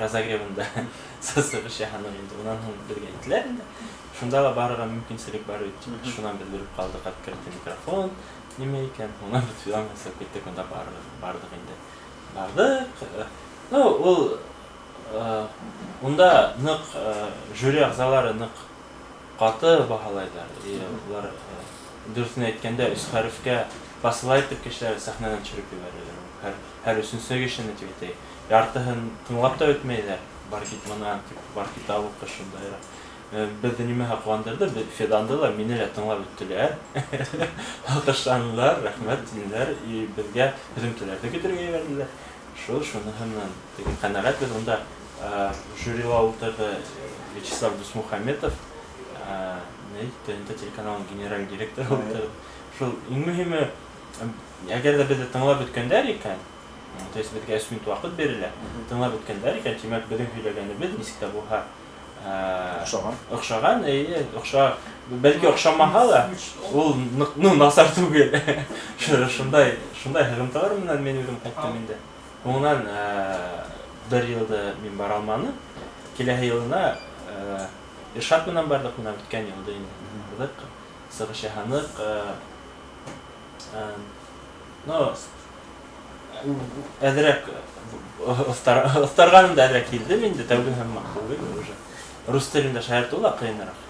Разогревында сығыш яһаныҡ инде. Унан һуң беҙгә әйттеләр инде. Шунда ла барырға мөмкинселек бар бит. Шунан беҙ белеп ҡалдыҡ открытый микрофон нимә икән. Унан беҙ Фидан менән сығып киттек, унда барҙыҡ инде. Барҙыҡ. Ну, ул унда ныҡ жюри ағзалары ныҡ ҡаты баһалайҙар. И улар, дөрөҫөн әйткәндә, өс хәрефкә басыла итеп кешеләрҙе сәхнәнән төшөрөп ебәрәләр. Һәр, һәр өсөнсө кешене тип әйтәйек. Яртыһын тыңлап та үтмәйҙәр. Бар кит мынан тип, бар китап уҡы шундайыраҡ. Беҙҙе нимәһе ҡыуандырҙы, беҙ Фиданды ла, мине лә тыңлап бөттөләр. Алҡышланылар, рәхмәт тинеләр, и беҙгә һөҙөмтәләрҙе көтөргә ебәрҙеләр. Шул шуныһы менән теге ҡәнәғәтбеҙ. Унда жюрила ултырҙы Вячеслав Дусмухаметов, ни, ТНТ телеканалының генераль директоры ултырҙы. Шул иң мөһиме, әгәр ҙә беҙҙе тыңлап бөткәндәр икән, то есть беҙгә 3 минут ваҡыт бирелә, тыңлап бөткәндәр икән, тимәк, беҙҙең һөйләгәнебеҙ нисек тә булһа Оҡшаған. Оҡшаған, эйе, оҡша, бәлки оҡшамаһа ла, ул ныҡ, ну, насар түгел. Шундай, шундай һығымталар менән мин үҙем ҡайттым инде. Һуңынан бер йылды мин бара алманым. Киләһе йылына Иршат менән барҙыҡ, менә үткән йылды инде. Барҙыҡ, сығыш яһаныҡ. Ну, әҙерәк оҫтарғанымды әҙерәк килдем инде, тәүге һымаҡ түгел уже. Рус телендә шаяртыу ла ҡыйыныраҡ.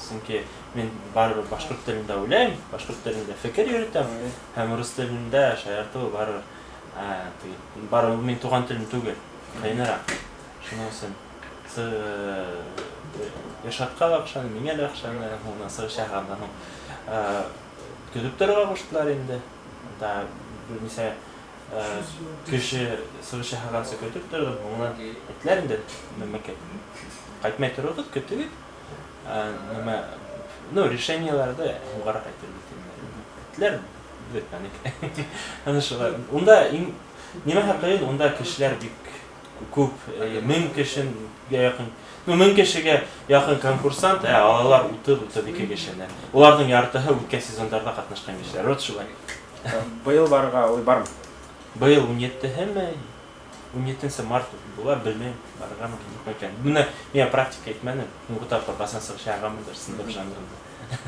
Сөнки мин барыбер башҡорт телендә уйлайым, башҡорт телендә фекер йөрөтәм, һәм рус телендә шаяртыу барыбер, теге, барыбер мин туған телем түгел, ҡыйыныраҡ. Шуның өсөн Иршатҡа ла оҡшаны, миңә лә оҡшаны, һуңынан сығыш яһағандан һуң көтөп торорға ҡуштылар инде. Унда бер нисә кеше сығыш яһағансы көтөп торҙом, һуңынан әйттеләр инде, нәмәкәй, ҡайтмай тороғоҙ, көтөгөҙ. Нәмә, ну, решениеларҙы һуңғараҡ әйтербеҙ тинеләр. Әйттеләр, бөтмәнек. Ана шулай. Унда иң нимәһе ҡыйын, унда кешеләр бик күп, 1000 кешегә яҡын, ну, 1000 кешегә яҡын конкурсант, алалар 30-32 кешене. Уларҙың яртыһы үткән сезондарҙа ҡатнашҡан кешеләр. Вот шулай. Быйыл барырға уй бармы? Быйыл 17-һеме? 17 март була, белмәйем, барырғамы, юҡмы икән. Бына миңә практика әйтмәне, һуңғы тапҡыр ҡасан сығыш яһағанмындыр стендап жанрында.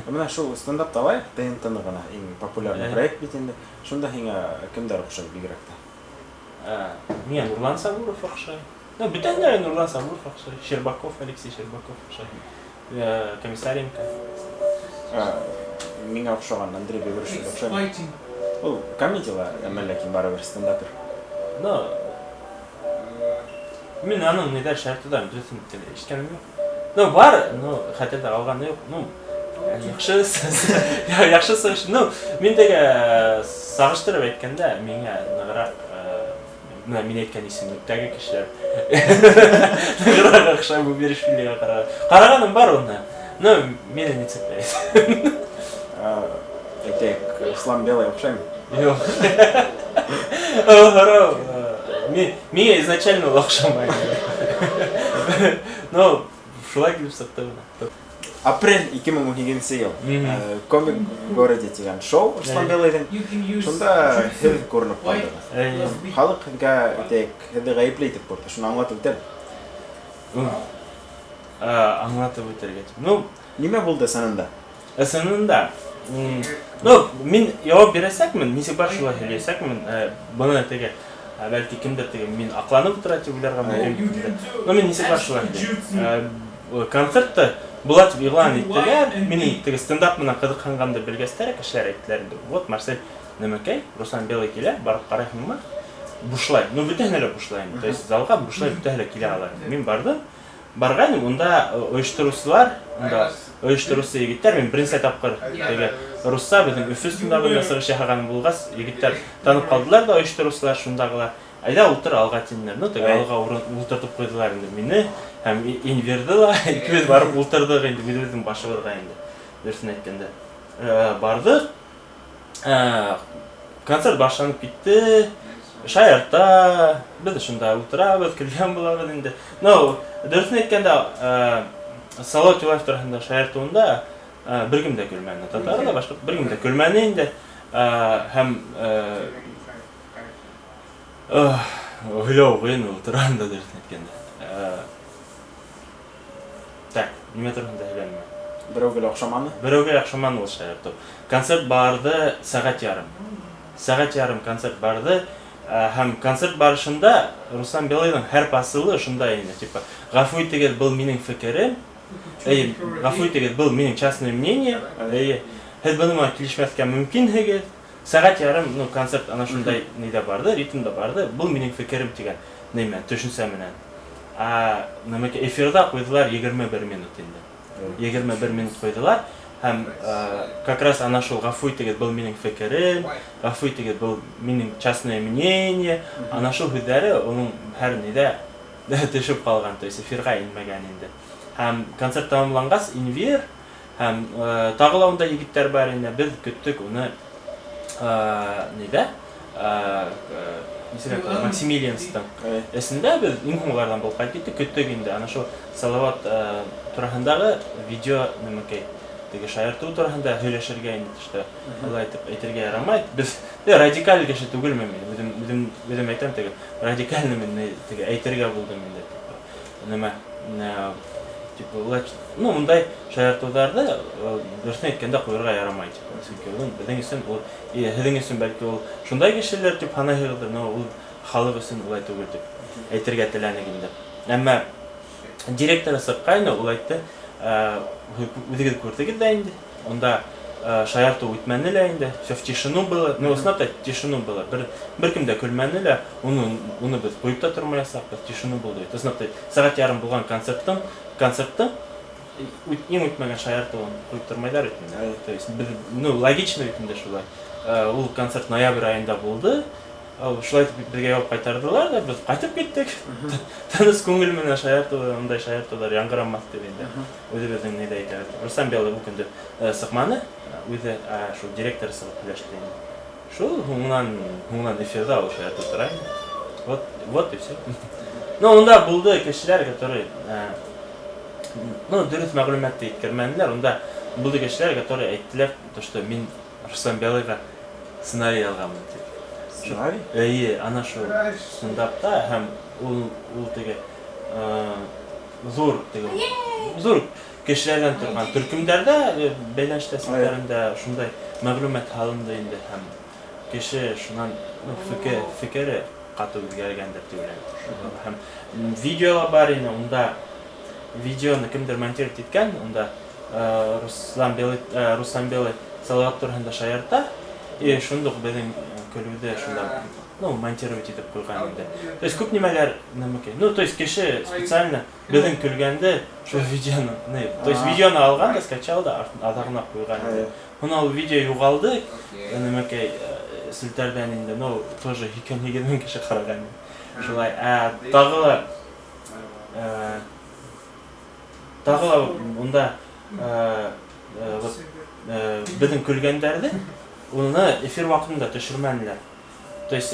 Бына шул стендапты алайыҡ, ТНТ-ны ғына иң популярный проект бит инде. Шунда һиңә кемдәр оҡшай бигерәк тә? Миңә Нурлан Сабуров оҡшай. Ну, бөтәһенә лә Нурлан Сабуров оҡшай. Щербаков, Алексей Щербаков оҡшай. Комиссаренко. Миңә оҡшаған Андрей Бевершин оҡшай. Ул комедияла, әммә ләкин барыбер стендапер. Ну, мин аның ниҙәр шаяртыуҙарын дөрөҫөн ишеткәнем юҡ. Ну, бар, но хәтерҙә ҡалғаны юҡ. Ну, яҡшы, яҡшы сығыш. Ну, мин теге сағыштырып әйткәндә, миңә нығыраҡ, менә мин әйткән исемлектәге кешеләр нығыраҡ оҡшай Буберишвилиға ҡараған. Ҡарағаным бар уны, но мине не цепляет. Әйтәйек, Руслан Белый оҡшаймы? Юҡ. Ул һорау, миңә изначально ул оҡшамай. Но шулай килеп сыҡты бына. Апрель 2018 йыл. Комик в городе тигән шоу Руслан Белыйҙың. Шунда һеҙ күренеп ҡалдығыҙ. Халыҡ һеҙгә, әйтәйек, һеҙҙе ғәйепле итеп күрҙе. Шуны аңлатып үтәле. Аңлатып үтергә тип. Ну, нимә булды сынында? Сынында. Ну, мин яуап бирәсәкмен, нисек бар шулай һөйләйәсәкмен. Быны теге, бәлки кемдер теге мин аҡланып ултыра тип уйларға мөмкин. Но мин нисек бар шулай һөйләйем. Концертты була тип иғлан иттеләр. Минең теге стендап менән ҡыҙыҡһынғанды белгәстәр, кешеләр әйттеләр инде. Вот Марсель нәмәкәй, Руслан Белый килә, барып ҡарайһыңмы? Бушлай. Ну, бөтәһенә лә бушлай инде. То есть залға бушлай бөтәһе лә килә ала. Мин барҙым. Барғайным, унда ойоштороусылар, унда ойоштороусы егеттәр, мин беренсе тапҡыр теге русса беҙҙең Өфө стендабында сығыш яһаған булғас, егеттәр танып ҡалдылар ҙа ойоштороусылар шундағылар. Әйҙә ултыр алға тинеләр. Ну, теге алға урын ултыртып ҡуйҙылар инде мине һәм Инверҙы ла икебеҙ барып ултырҙыҡ инде үҙебеҙҙең башыбыҙға инде. Дөрөҫөн әйткәндә. Барҙыҡ. Концерт башланып китте. Шаярта, беҙ шунда ултырабыҙ, көлгән булабыҙ инде. Ну, дөрөҫөн әйткәндә, Салават Юлаев тураһында шаяртыуында, бер кем дә көлмәне. Татар ҙа, башҡорт бер кем дә көлмәне инде. Һәм, һөйләү ҡыйын ул тураһында дөрөҫөн әйткәндә. Так, нимә тураһында һөйләнем? Берәүгә лә оҡшаманы? Берәүгә лә оҡшаманы ул шаяртыу. Концерт барҙы сәғәт ярым. Сәғәт ярым концерт барҙы. Һәм концерт барышында Руслан Белыйҙың һәр посылы шундай ине, типа, ғәфү итегеҙ, был минең фекерем. Эй, ғәфү итегеҙ, был минең частное мнение. Эй, һеҙ бының менән килешмәҫкә мөмкинһегеҙ. Сәғәт ярым, ну, концерт ана шундай ниҙә барҙы, ритмда барҙы. Был минең фекерем тигән нимә, төшөнсә менән. Ә, нәмәкә эфирҙа ҡуйҙылар 21 минут инде. 21 минут ҡуйҙылар. Һәм как раз ана шул «Ғәфү итегеҙ, был минең фекерем, ғәфү итегеҙ, был минең частное мнение», ана шул һүҙҙәре уның һәр ниҙә төшөп ҡалған, то есть эфирға инмәгән инде. Һәм концерт тамамланғас, Инвер һәм тағы ла унда егеттәр бар ине, беҙ көттөк уны ниҙә, нисек әйтелә, Максимилианстың эсендә беҙ иң һуңғыларҙан булып ҡайтып киттек, көттөк инде. Ана шул Салават тураһындағы видео нәмәкәй, теге шаяртыу тураһында һөйләшергә инде, что улай итеп әйтергә ярамай. Беҙ радикаль кеше түгелмен мин, үҙем әйтәм, теге радикальный мин теге әйтергә булдым инде. Нәмә, типа, улай, ну, ундай шаяртыуҙарҙы дөрөҫөн әйткәндә ҡуйырға ярамай, типа, сөнки уның беҙҙең өсөн ул, һеҙҙең өсөн бәлки ул шундай кешеләр тип һанайһығыҙҙыр, но ул халыҡ өсөн улай түгел тип әйтергә теләнек инде. Әммә директоры сыҡҡайны, ул әйтте, үҙегеҙ күрҙегеҙ ҙә инде, унда шаяртыу үтмәне лә инде, все в тишину было, ну, ысынлап та тишину было, бер кем дә көлмәне лә, уны беҙ ҡуйып та тормаясаҡбыҙ, тишину булды. Ысынлап та сәғәт ярым булған концерттың иң үтмәгән шаяртыуын ҡуйып тормайҙар бит инде. То есть беҙ, ну, логично бит инде шулай. Ул концерт ноябрь айында булды. Ул шулай итеп беҙгә яуап ҡайтарҙылар ҙа, беҙ ҡайтып киттек. Тыныс күңел менән шаяртыу, ундай шаяртыуҙар яңғырамаҫ тип инде. Үҙебеҙҙең ниҙә әйтәбеҙ. Руслан Белый ул көндө сыҡманы, үҙе шул директор сығып һөйләште инде. Шул һуңынан эфирҙа ул шаяртып тора инде. Вот и все. Ну, унда булды кешеләр, которые ну, дөрөҫ мәғлүмәтте еткермәнеләр. Унда булды кешеләр, которые әйттеләр, то, что мин Руслан Белыйға сценарий алғанмын тип. Сценарий? Эйе, ана шул стендапта һәм ул теге ҙур теге ҙур кешеләрҙән торған төркөмдәрҙә бәйләнештә селтәрендә шундай мәғлүмәт һалынды инде һәм кеше шунан, ну, фекере ҡаты үҙгәргәндер тип уйлайым. Һәм видеола бар ине, унда видеоны кемдер монтировать иткән, унда Руслан Белый Салават тураһында шаярта, и шундуҡ беҙҙең көлөүҙе шунда, ну, монтировать итеп ҡуйған инде. То есть күп нимәләр нәмәкәй. Ну, то есть кеше специально беҙҙең көлгәнде шул видеоны, не, то есть видеоны алған да, скачал да, аҙағына ҡуйған инде. Һуң ул видео юғалды, нәмәкәй селтәрҙән инде, ну, тоже 88 мең кеше ҡараған. Шулай, ә тағы ла унда вот беҙҙең көлгәндәрҙе уны эфир ваҡытында төшөрмәнеләр. То есть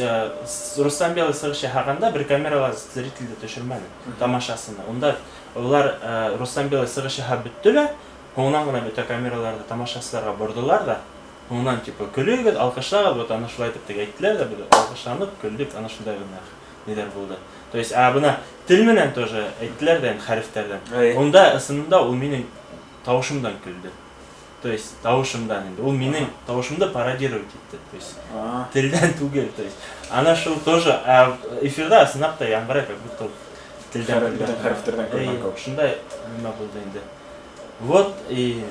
Руслан Белый сығыш яһағанда бер камерала зрительде төшөрмәне, тамашасыны. Унда улар Руслан Белый сығыш яһап бөттө лә, һуңынан ғына бөтә камераларҙы тамашасыларға борҙолар ҙа, һуңынан типа көлөгөҙ, алҡышлағыҙ, вот ана шулай итеп теге әйттеләр ҙә, беҙ алҡышланып көлдөк, ана шундай ғына ниҙәр булды. То есть, ә бына тел менән тоже әйттеләр ҙә инде хәрефтәрҙән. Унда ысынында ул минең тауышымдан көлдө. То есть тауышымдан инде. Ул минең тауышымды пародировать итте. То есть телдән түгел. То есть ана шул тоже ә эфирҙа ысынлап та яңғырай, как будто ул телдән көлгән. Бөтөн хәрефтәрҙән көлгән кеүек. Шундай нимә булды инде. Вот и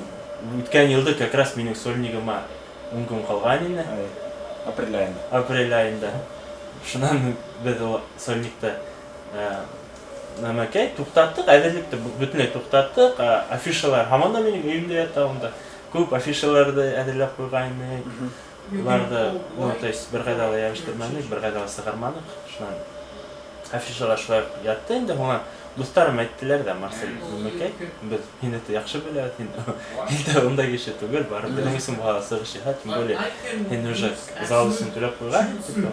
үткән йылды как раз минең сольнигыма 10 көн ҡалған ине. Апрель айында. Апрель айында. Шунан беҙ ул сольникты нәмәкәй туҡтаттыҡ, әҙерлекте бөтөнләй туҡтаттыҡ. Афишалар һаман да минең өйөмдә ята унда. Күп афишаларҙы әҙерләп ҡуйған инек. Уларҙы, ну, то есть бер ҡайҙа ла йәбештермәнек, бер ҡайҙа ла сығарманыҡ. Шунан афишалар шулай ятты инде. Һуңа дуҫтарым әйттеләр ҙә, Марсель, нәмәкәй, беҙ һине яҡшы беләбеҙ, һин инде ундай кеше түгел, барып беҙҙең өсөн булһа ла сығыш яһа, тем более һин уже зал өсөн түләп ҡуйған. Типа,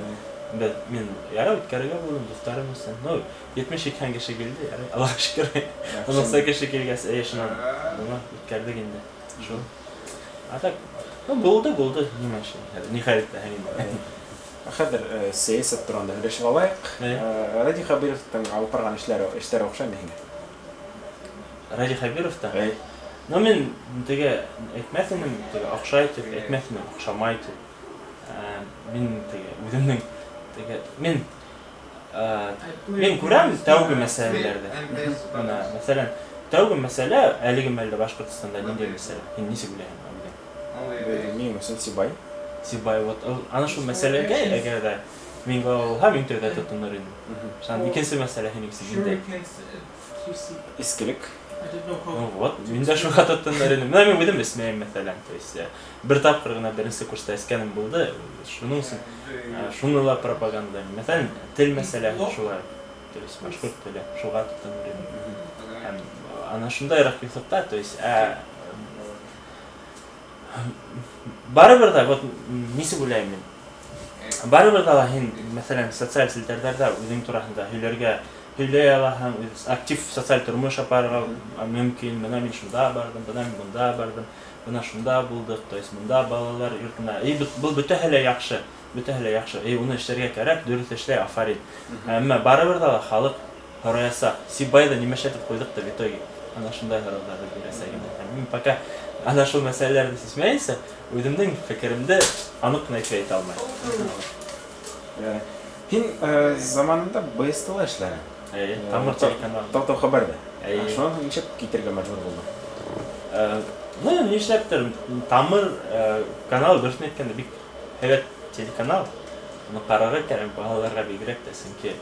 беҙ мин ярай үткәрергә булдым дуҫтарым өсөн. Ну, 70-80 кеше килде, ярай, Аллаға шөкөр. Унса кеше килгәс, әй, шунан бына үткәрҙек инде. Шул. А так, ну, булды, нимә эше. Ни хәл итәһең инде. Хәҙер сәйәсәт турында һөйләшеп алайыҡ. Радий Хәбировтың алып барған эштәре оҡшаймы һиңә? Радий Хәбиров та. Әй. Ну, мин теге әйтмәҫ инем, теге оҡшай тип, әйтмәҫ инем, оҡшамай тип. Мин теге үҙемдең теге мин күрәм тәүге мәсьәләләрҙе. Бына, мәҫәлән, тәүге мәсьәлә әлеге мәлдә Башҡортостанда ниндәй мәсьәлә? Һин нисек уйлайһың, Абидин? Минең өсөн Сибай. Сибай, вот ана шул мәсьәләгә әгәр ҙә мин глава булһам, мин тәүҙә тотонор инем. Шунан икенсе мәсьәлә һинең өсөн ниндәй? Изгелек. Ну вот, мин дә шуға тотонор инем. Менә мин үҙем эсмәйем, мәҫәлән, то есть бер тапҡыр ғына беренсе курста эскәнем булды. Шуның өсөн шуны ла пропагандалайым. Мәҫәлән, тел мәсьәләһе шулай. То есть башҡорт теле шуға тотонор инем. Һәм ана шундайыраҡ юҫыҡта, то есть барыбер ҙә вот нисек уйлайым мин. Барыбер ҙә ла һин, мәҫәлән, социаль селтәрҙәрҙә үҙең тураһында һөйләргә һөйләй алаһың, актив социаль тормош апарырға мөмкин. Бына мин шунда барҙым, бына мин бында барҙым, бына шунда булдыҡ, то есть бында балалар йортона. И был бөтәһе лә яҡшы, бөтәһе лә яҡшы. И уны эшләргә кәрәк, дөрөҫ эшләй, афарин. Әммә барыбер ҙә ла халыҡ һораясаҡ. Сибайҙы нимә эшләтеп ҡуйҙыҡ та в итоге? Ана шундай һорауҙарҙы бирәсәк инде. Һәм мин пока ана шул мәсьәләләрҙе сисмәйенсә, үҙемдең фекеремде аныҡ ҡына итеп әйтә алмайым. Һин заманында БСТ-ла эшләнең. Эйе, Тамыр телеканалы. Тау-тау хәбәрҙә. Эйе. Шунан һуң ничек китергә мәжбүр булдың? Ну, нишләптер, Тамыр каналы, дөрөҫөн әйткәндә, бик һәйбәт телеканал. Уны ҡарарға кәрәк, балаларға бигерәк тә, сөнки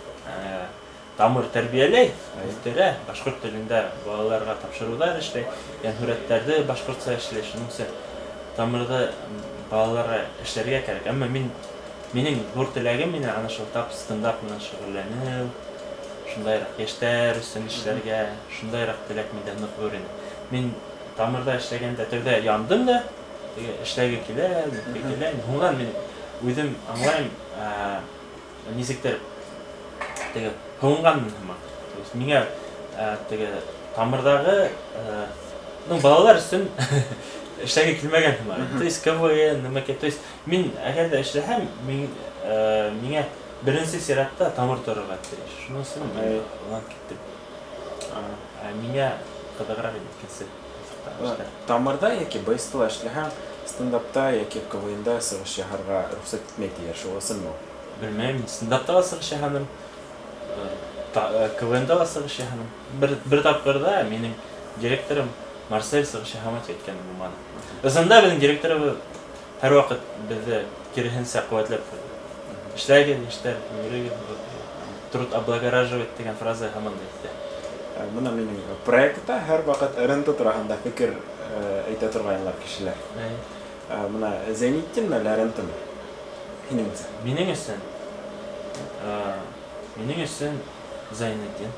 Тамыр тәрбиәләй, үҫтерә, башҡорт телендә балаларға тапшырыуҙар эшләй, йәнһүрәттәрҙе башҡортса эшләй, шуның өсөн Тамырҙы балаларға эшләргә кәрәк. Әммә мин минең ҙур теләгем ине ана шул тап стендап менән шөғөлләнеү, шундайыраҡ йәштәр өсөн эшләргә, шундайыраҡ теләк миндә ныҡ ҙур ине. Мин Тамырҙа эшләгәндә тәүҙә яндым да, теге эшләге килә, нитке килә. Һуңынан мин үҙем аңлайым, нисектер теге һыуынғанмын һымаҡ. То есть миңә теге Тамырҙағы, ну, балалар өсөн эшләге килмәгән һымаҡ. То есть КВН, нәмәкәй. То есть мин әгәр ҙә эшләһәм, мин миңә беренсе сиратта Тамыр торорға тейеш. Шуның өсөн мин унан киттем. Ә миңә ҡыҙығыраҡ ине икенсе эштәр. Тамырҙа йәки БСТ-ла эшләһәң, стендапта йәки КВНда сығыш яһарға рөхсәт итмәй тиҙәр, шул ысынмы ул? Белмәйем, стендапта ла сығыш яһаным, КВНда ла сығыш яһаным. Бер тапҡыр ҙа минең директорым Марсель сығыш яһамай тип әйткәне булманы. Ысында беҙҙең директорыбыҙ һәр ваҡыт беҙҙе киреһенсә ҡеүәтләп торҙо. Эшләгеҙ, йәштәр, йөрөгөҙ, труд облагораживает тигән фраза һаман да иҫтә. Бына минең проектта һәр ваҡыт РНТ тураһында фекер әйтә торғайнылар кешеләр. Бына Зәйнетдинме әллә РНТмы? Һинеңсә? Минең өсөн Зәйнетдин.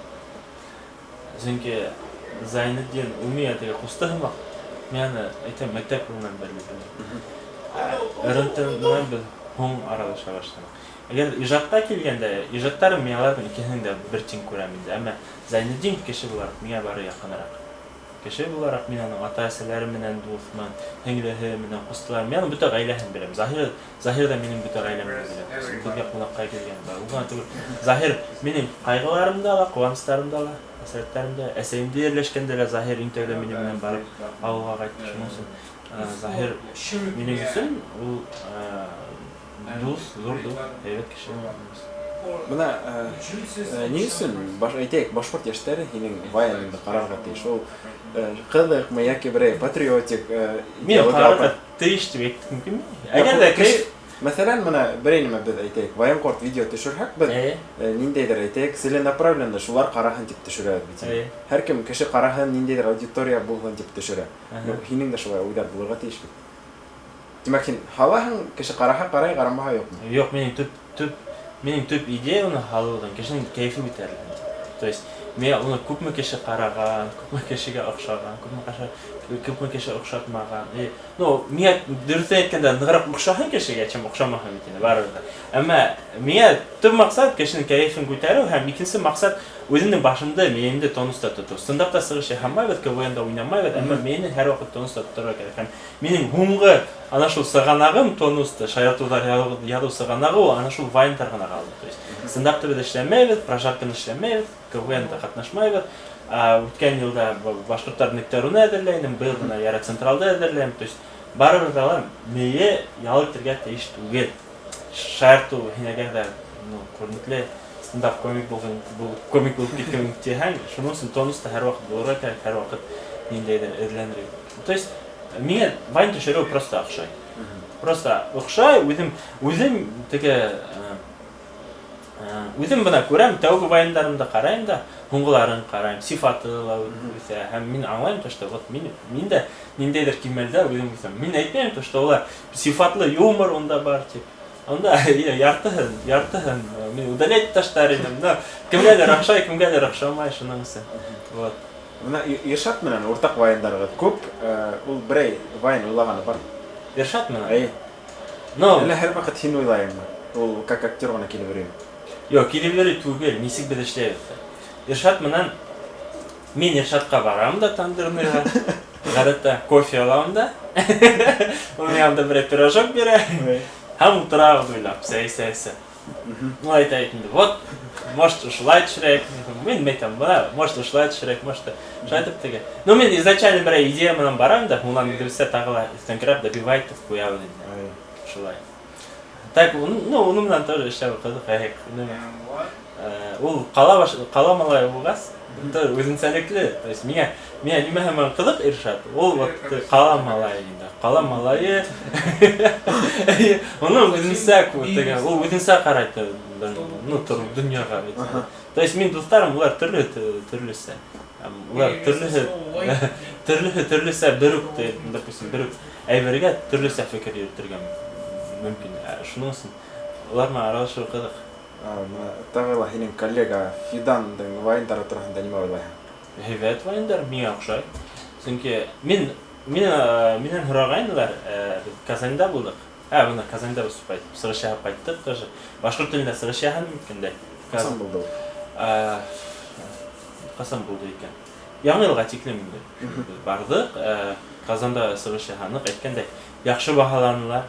Сөнки Зәйнетдин ул миңә теге ҡусты һымаҡ. Мин аны әйтәм, мәктәп юлынан бирле беләм. РНТ менән беҙ һуң аралаша башланыҡ. Әгәр ижадҡа килгәндә, ижадтарын мин аларҙың икеһен дә бер тиң күрәм инде. Әммә Зәйнетдин кеше булараҡ миңә бары яҡыныраҡ. Кеше булараҡ мин аның ата-әсәләре менән дуҫмын, һеңлеһе менән, ҡустылары. Мин аның бөтә ғаиләһен беләм. Заһир ҙа минең бөтә ғаиләмде белә. Беҙгә ҡунаҡҡа килгән бар. Ул ғына түгел. Заһир минең ҡайғыларымда ла, ҡыуаныстарымда ла, хәсрәттәремдә, әсәйемде ерләшкәндә лә Заһир иң тәүҙә минең менән барып ауылға ҡайтты. Шуның өсөн Заһир минең өсөн ул дуҫ, ҙур дуҫ, һәйбәт кеше. Бына ни өсөн, әйтәйек, башҡорт йәштәре һинең вайныңды ҡарарға тейеш? Ул ҡыҙыҡмы йәки берәй патриотик Мин ҡарарға тейеш тип әйтеп мөмкинме? Әгәр ҙә кеше, мәҫәлән, бына берәй нимә беҙ әйтәйек, военкорт видео төшөрһәк, беҙ ниндәйҙер әйтәйек, целенаправленно шулар ҡараһын тип төшөрәбеҙ бит. Һәр кем кеше ҡараһын, ниндәйҙер аудитория булһын тип төшөрә. Һинең дә шулай уйҙар булырға тейеш бит. Тимәк, һин һалаһың, кеше ҡараһа ҡарай, ҡарамаһа юҡмы? Юҡ, минең төп идея уны һалыуҙан кешенең кәйефе күтәрелһен. То есть мин уны күпме кеше ҡараған, күпме кешегә оҡшаған, күпме кеше оҡшатмаған. И, ну, миңә дөрөҫөн әйткәндә нығыраҡ оҡшаһын кешегә, чем оҡшамаһын бит инде барыбер ҙә. Әммә миңә төп маҡсат кешенең кәйефен күтәреү һәм икенсе маҡсат үҙемдең башымды, мейемде тонуста тотоу. Стендапта сығыш яһамайбыҙ, КВНда уйнамайбыҙ, әммә мине һәр ваҡыт тонуста тоторға кәрәк. Һәм минең һуңғы ана шул сығанағым тонусты, шаяртыуҙар яҙыу сығанағы ул ана шул вайндар ғына ҡалды. То есть стендапты беҙ эшләмәйбеҙ, прожарканы эшләмәйбеҙ, КВНда ҡатнашмайбыҙ. Үткән йылда башҡорттар нектаруны әҙерләйнем, быйыл бына Яра Централды әҙерләйем. То есть барыбер ҙә ла мейе ял итергә тейеш түгел. Шаяртыу һин әгәр ҙә, ну, күренекле стендап комик булған, комик булып киткән тиһәң, шуның өсөн тонуста һәр ваҡыт булырға кәрәк, һәр ваҡыт ниндәйҙер эҙләнергә. То есть миңә вайн төшөрөү просто оҡшай. Просто оҡшай, үҙем теге Үҙем бына күрәм, тәүге вайндарымды ҡарайым да, һуңғыларын ҡарайым, сифаты ла үҫә. Һәм мин аңлайым, то, что вот мин дә ниндәйҙер кимәлдә үҙем үҫәм. Мин әйтмәйем, то, что улар сифатлы юмор унда бар тип. Унда яртыһын мин удалять ташлар инем. Но кемгәлер оҡшай, кемгәлер оҡшамай, шуның өсөн. Вот. Бына Иршат менән уртаҡ вайндарығыҙ күп. Ул берәй вайн уйлағаны бар? Иршат менән? Эйе. Но Әллә һәр ваҡыт һин уйлайыңмы? Ул как актер ғына килеп йөрөйме? Юҡ, килеп йөрөй түгел, нисек беҙ эшләйбеҙ. Иршат менән мин Иршатҡа барам да тандырныйға. Ғәҙәттә кофе алам да. Ул миңа анда берәй пирожок бирә. Һәм ултырабыҙ уйлап, сәй эсә-эсә. Ну, әйтә инде, вот, может, ошолай төшөрәйек. Мин әйтәм, бына, может, ошолай төшөрәйек, может, шулай итеп теге. Ну, мин изначально берәй идея менән барам да, унан үҙебеҙсә тағы ла өҫтәңкерәп добивать итеп ҡуябыҙ инде. Шулай. Так, ну, уның менән тоже эшләү ҡыҙыҡ. Ул ҡала малайы булғас, үҙенсәлекле. То есть миңә нимәһе менән ҡыҙыҡ Иршат, ул вот ҡала малайы инде. Ҡала малайы. Уның үҙенсә теге, ул үҙенсә ҡарай, ну, донъяға. То есть мин дуҫтарым, улар төрлө төрлөсә. Улар төрлөһө төрлөсә бер үк, допустим, бер үк әйбергә төрлөсә фекер йөрөтөргә мөмкин. Шуның өсөн улар менән аралашыу ҡыҙыҡ. Тағы ла һинең коллега Фидандың вайндары тураһында нимә уйлайһың? Һәйбәт вайндар, миңә оҡшай. Сөнки минән һорағайнылар, беҙ Казанда булдыҡ. Бына Казанда выступать, сығыш яһап ҡайттыҡ тоже. Башҡорт телендә сығыш яһаным үткәндә. Ҡасан булды ул? Ҡасан булды икән? Яңы йылға тиклем инде. Беҙ барҙыҡ, Казанда сығыш яһаныҡ, әйткәндәй, яҡшы баһаланылар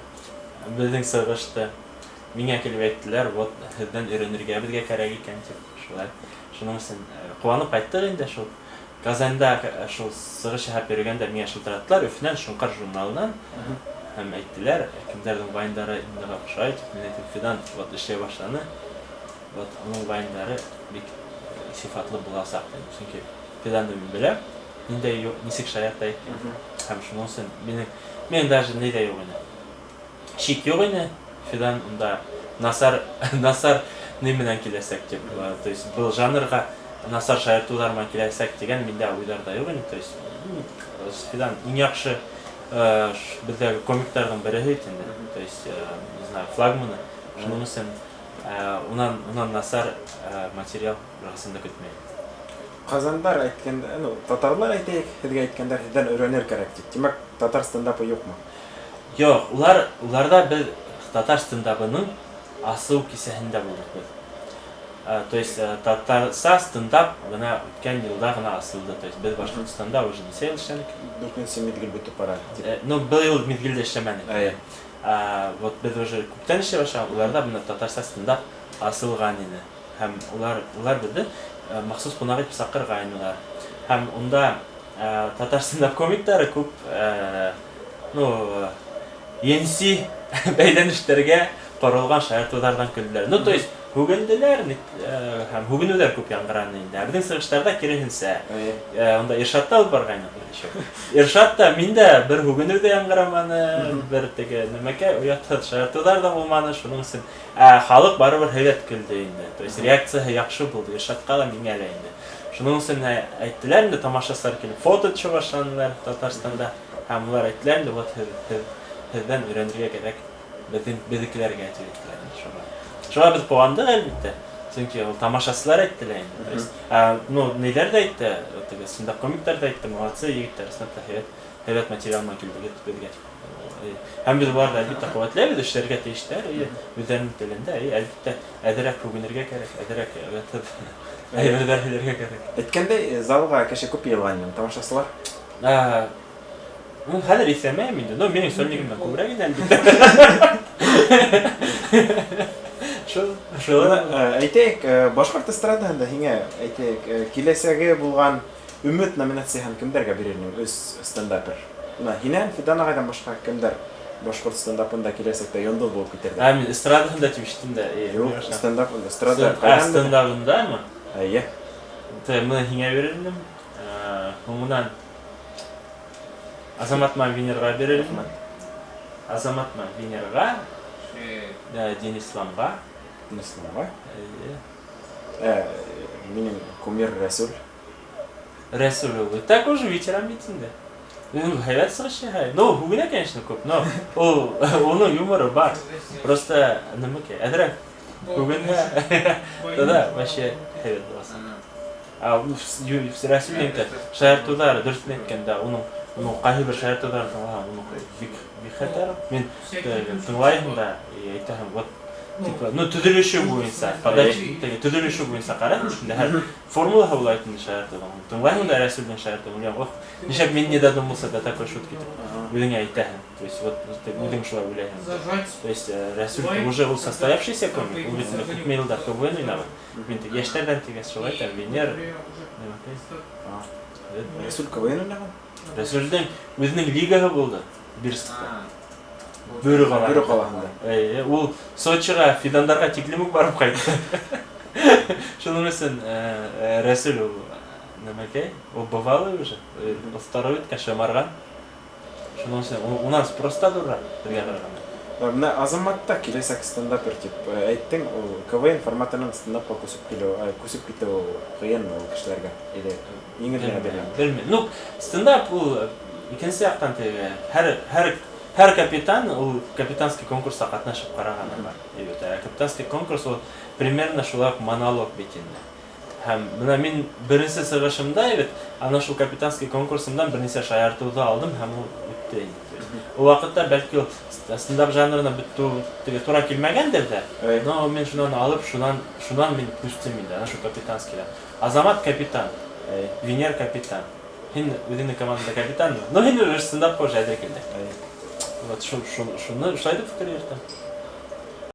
беҙҙең сығышты. Миңә килеп әйттеләр, вот, һеҙҙән өйрәнергә беҙгә кәрәк икән тип, шулай. Шуның өсөн ҡыуанып ҡайттыҡ инде шул. Казанда шул сығыш яһап йөрөгәндә миңә шылтыраттылар Өфөнән Шоңҡар журналынан һәм әйттеләр, кемдәрҙең вайндары инде оҡшай тип. Мин әйтеп, Фидан вот эшләй башланы. Вот уның вайндары бик сифатлы буласаҡ тинем. Сөнки Фиданды мин беләм, ниндәй нисек шаярта икән. Һәм шуның өсөн минең даже ни ҙә юҡ ине. Шик юҡ ине. Фидан унда насар ни менән киләсәк тип, то есть был жанрға насар шаяртыуҙар менән киләсәк тигән миндә уйҙар ҙа юҡ ине. То есть Фидан иң яҡшы беҙҙәге комиктарҙың береһе бит инде. То есть, не знаю, флагманы. Шуның өсөн унан насар материал берҡасан да көтмәйем. Ҡазандар әйткәндә, ну, татарлар әйтәйек, һеҙгә әйткәндәр, һеҙҙән өйрәнер кәрәк тип. Тимәк, татар стендапы юҡмы? Юҡ, уларҙа беҙ татар стендабының асыу кисәһендә булдыҡ беҙ. То есть татарса стендап бына үткән йылда ғына асылды. То есть беҙ Башҡортостанда уже нисә йыл эшләнек? Дүртенсе миҙгел бөтөп бара. Ну, был йыл миҙгелдә эшләмәнек. Эйе. Вот беҙ уже күптән эшләй башлаған, уларҙа бына татарса стендап асылған ине. Һәм улар беҙҙе махсус ҡунаҡ итеп саҡырғайнылар. Һәм унда татар стендап комиктары күп, ну, енси бәйләнештәргә ҡоролған шаяртыуҙарҙан көлдөләр. Ну, то есть һүгенделәр, һәм һүгенеүҙәр күп яңғыраны инде. Ә беҙҙең сығыштарҙа киреһенсә. Унда Иршат та алып барғайны еще. Иршат та мин дә бер һүгенеү ҙә яңғыраманы, бер теге нәмәкәй оятһыҙ шаяртыуҙар ҙа булманы, шуның өсөн. Ә халыҡ барыбер һәйбәт көлдө инде. То есть реакцияһы яҡшы булды Иршатҡа ла, миңә лә инде. Шуның өсөн әйттеләр инде, тамашасылар килеп фото төшә башланылар Татарстанда. Һәм улар әйттеләр инде, вот һеҙҙән өйрәнергә кәрәк беҙҙекеләргә тип әйттеләр инде шуға. Шуға беҙ ҡыуандыҡ әлбиттә. Сөнки ул тамашасылар әйттеләр инде. То есть, ну, ниҙәр ҙә әйтте, теге стендап комиктар ҙа әйтте, молодцы егеттәр, ысынлап та һәйбәт материал менән килдегеҙ беҙгә. Һәм беҙ уларҙы әлбиттә ҡеүәтләйбеҙ, эшләргә тейештәр, үҙҙәренең телендә, әлбиттә әҙерәк һүгенергә кәрәк, әҙерәк оятһыҙ әйберҙәр һөйләргә кәрәк. Әйткәндәй, залға кеше күп йыйылған ине, тамашасылар? Ну, хәҙер иҫләмәйем инде, но минең сольнигымдан күберәк ине әлбиттә. Шул. Әйтәйек, башҡорт эстрадаһында һиңә, әйтәйек, киләсәге булған Өмөт номинацияһын кемдәргә бирер инең? Өс стендапер. Бына һинән, Фидан ағайҙан башҡа кемдәр башҡорт стендапында киләсәктә йондоҙ булып китерҙе? Мин эстрадаһында тип ишеттем дә. Юҡ, Башҡа. Стендап, эстрада ҡайҙан? Стендабындамы? Эйе. Быны һиңә бирер инем. Һуңынан Азамат менән Венерға бирер инем. Рәхмәт. Азамат менән Венерға, Денис Исламға. Тынысланға. Эйе. Ә, минең кумир Рәсүл. Рәсүл ул. Так уже ветеран бит инде. Ну, һәйбәт сығыш яһай. Ну, һүгенә, конечно, күп, но ул уның юморы бар. Просто нәмәкәй, әҙерәк һүгенә. Тогда вообще һәйбәт буласың. А Рәсүлдең дә шаяртыуҙары, дөрөҫөн әйткәндә, уның ҡайһы бер шаяртыуҙарын тыңлаһаң, уның бик бик хәтәр. Мин тыңлайһың да, и әйтәһең, вот типа, ну, төҙөлөшө буйынса, подача, теге төҙөлөшө буйынса ҡарайһың инде, һәр формулаһы була инде шаяртыуҙың. Тыңлайһың да Рәсүлдең шаяртыуын, уйлайһың, ох, нишләп мин не додумался до такой шутки дип. Үҙеңә әйтәһең. То есть вот ты үҙең шулай уйлайһың. То есть Рәсүл уже ул состоявшийся комик, ул бит инде күпме йылдар КВН уйнаған. Мин теге йәштәрҙән тигәс шулай әйтәм, Венер, нәмәкәй. Рәсүл КВН уйнаған? Рәсүлдең үҙенең лигаһы булды Бирскта. Бөрө ҡалаһында. Бөрө ҡалаһында. Эйе, ул Сочиға Фидандарға тиклем үк барып ҡайтты. Шуның өсөн Рәсүл ул нәмәкәй, ул бывалый уже, оҫтарып бөткән, шымарған. Шуның өсөн унан спрос та ҙурыраҡ беҙгә ҡарағанда. Менә Азамат та киләсәк стендапер тип әйттең, ул КВН форматының стендапҡа күсеп килеү, күсеп китеү ҡыйынмы ул кешеләргә? Или еңел генә биреләме? Белмәйем. Ну, стендап ул икенсе яҡтан теге һәр капитан ул капитанский конкурста ҡатнашып ҡарағаны бар. Бит. Ә капитанский конкурс ул примерно шулай уҡ монолог бит инде. Һәм бына мин беренсе сығышымда бит ана шул капитанский конкурсымдан бер нисә шаяртыуҙы алдым һәм ул үтте инде. То есть ул ваҡытта бәлки ул стендап жанрына бөтөү теге тура килмәгәндер ҙә, но мин шунан алып, шунан мин күстем инде, ана шул капитанскийҙан. Азамат капитан, Венер капитан. Һин үҙеңдең командада капитанмы? Ну, һин уже стендапҡа уже әҙер килдең. Вот шуны шулай тип фекер йөрөтәм.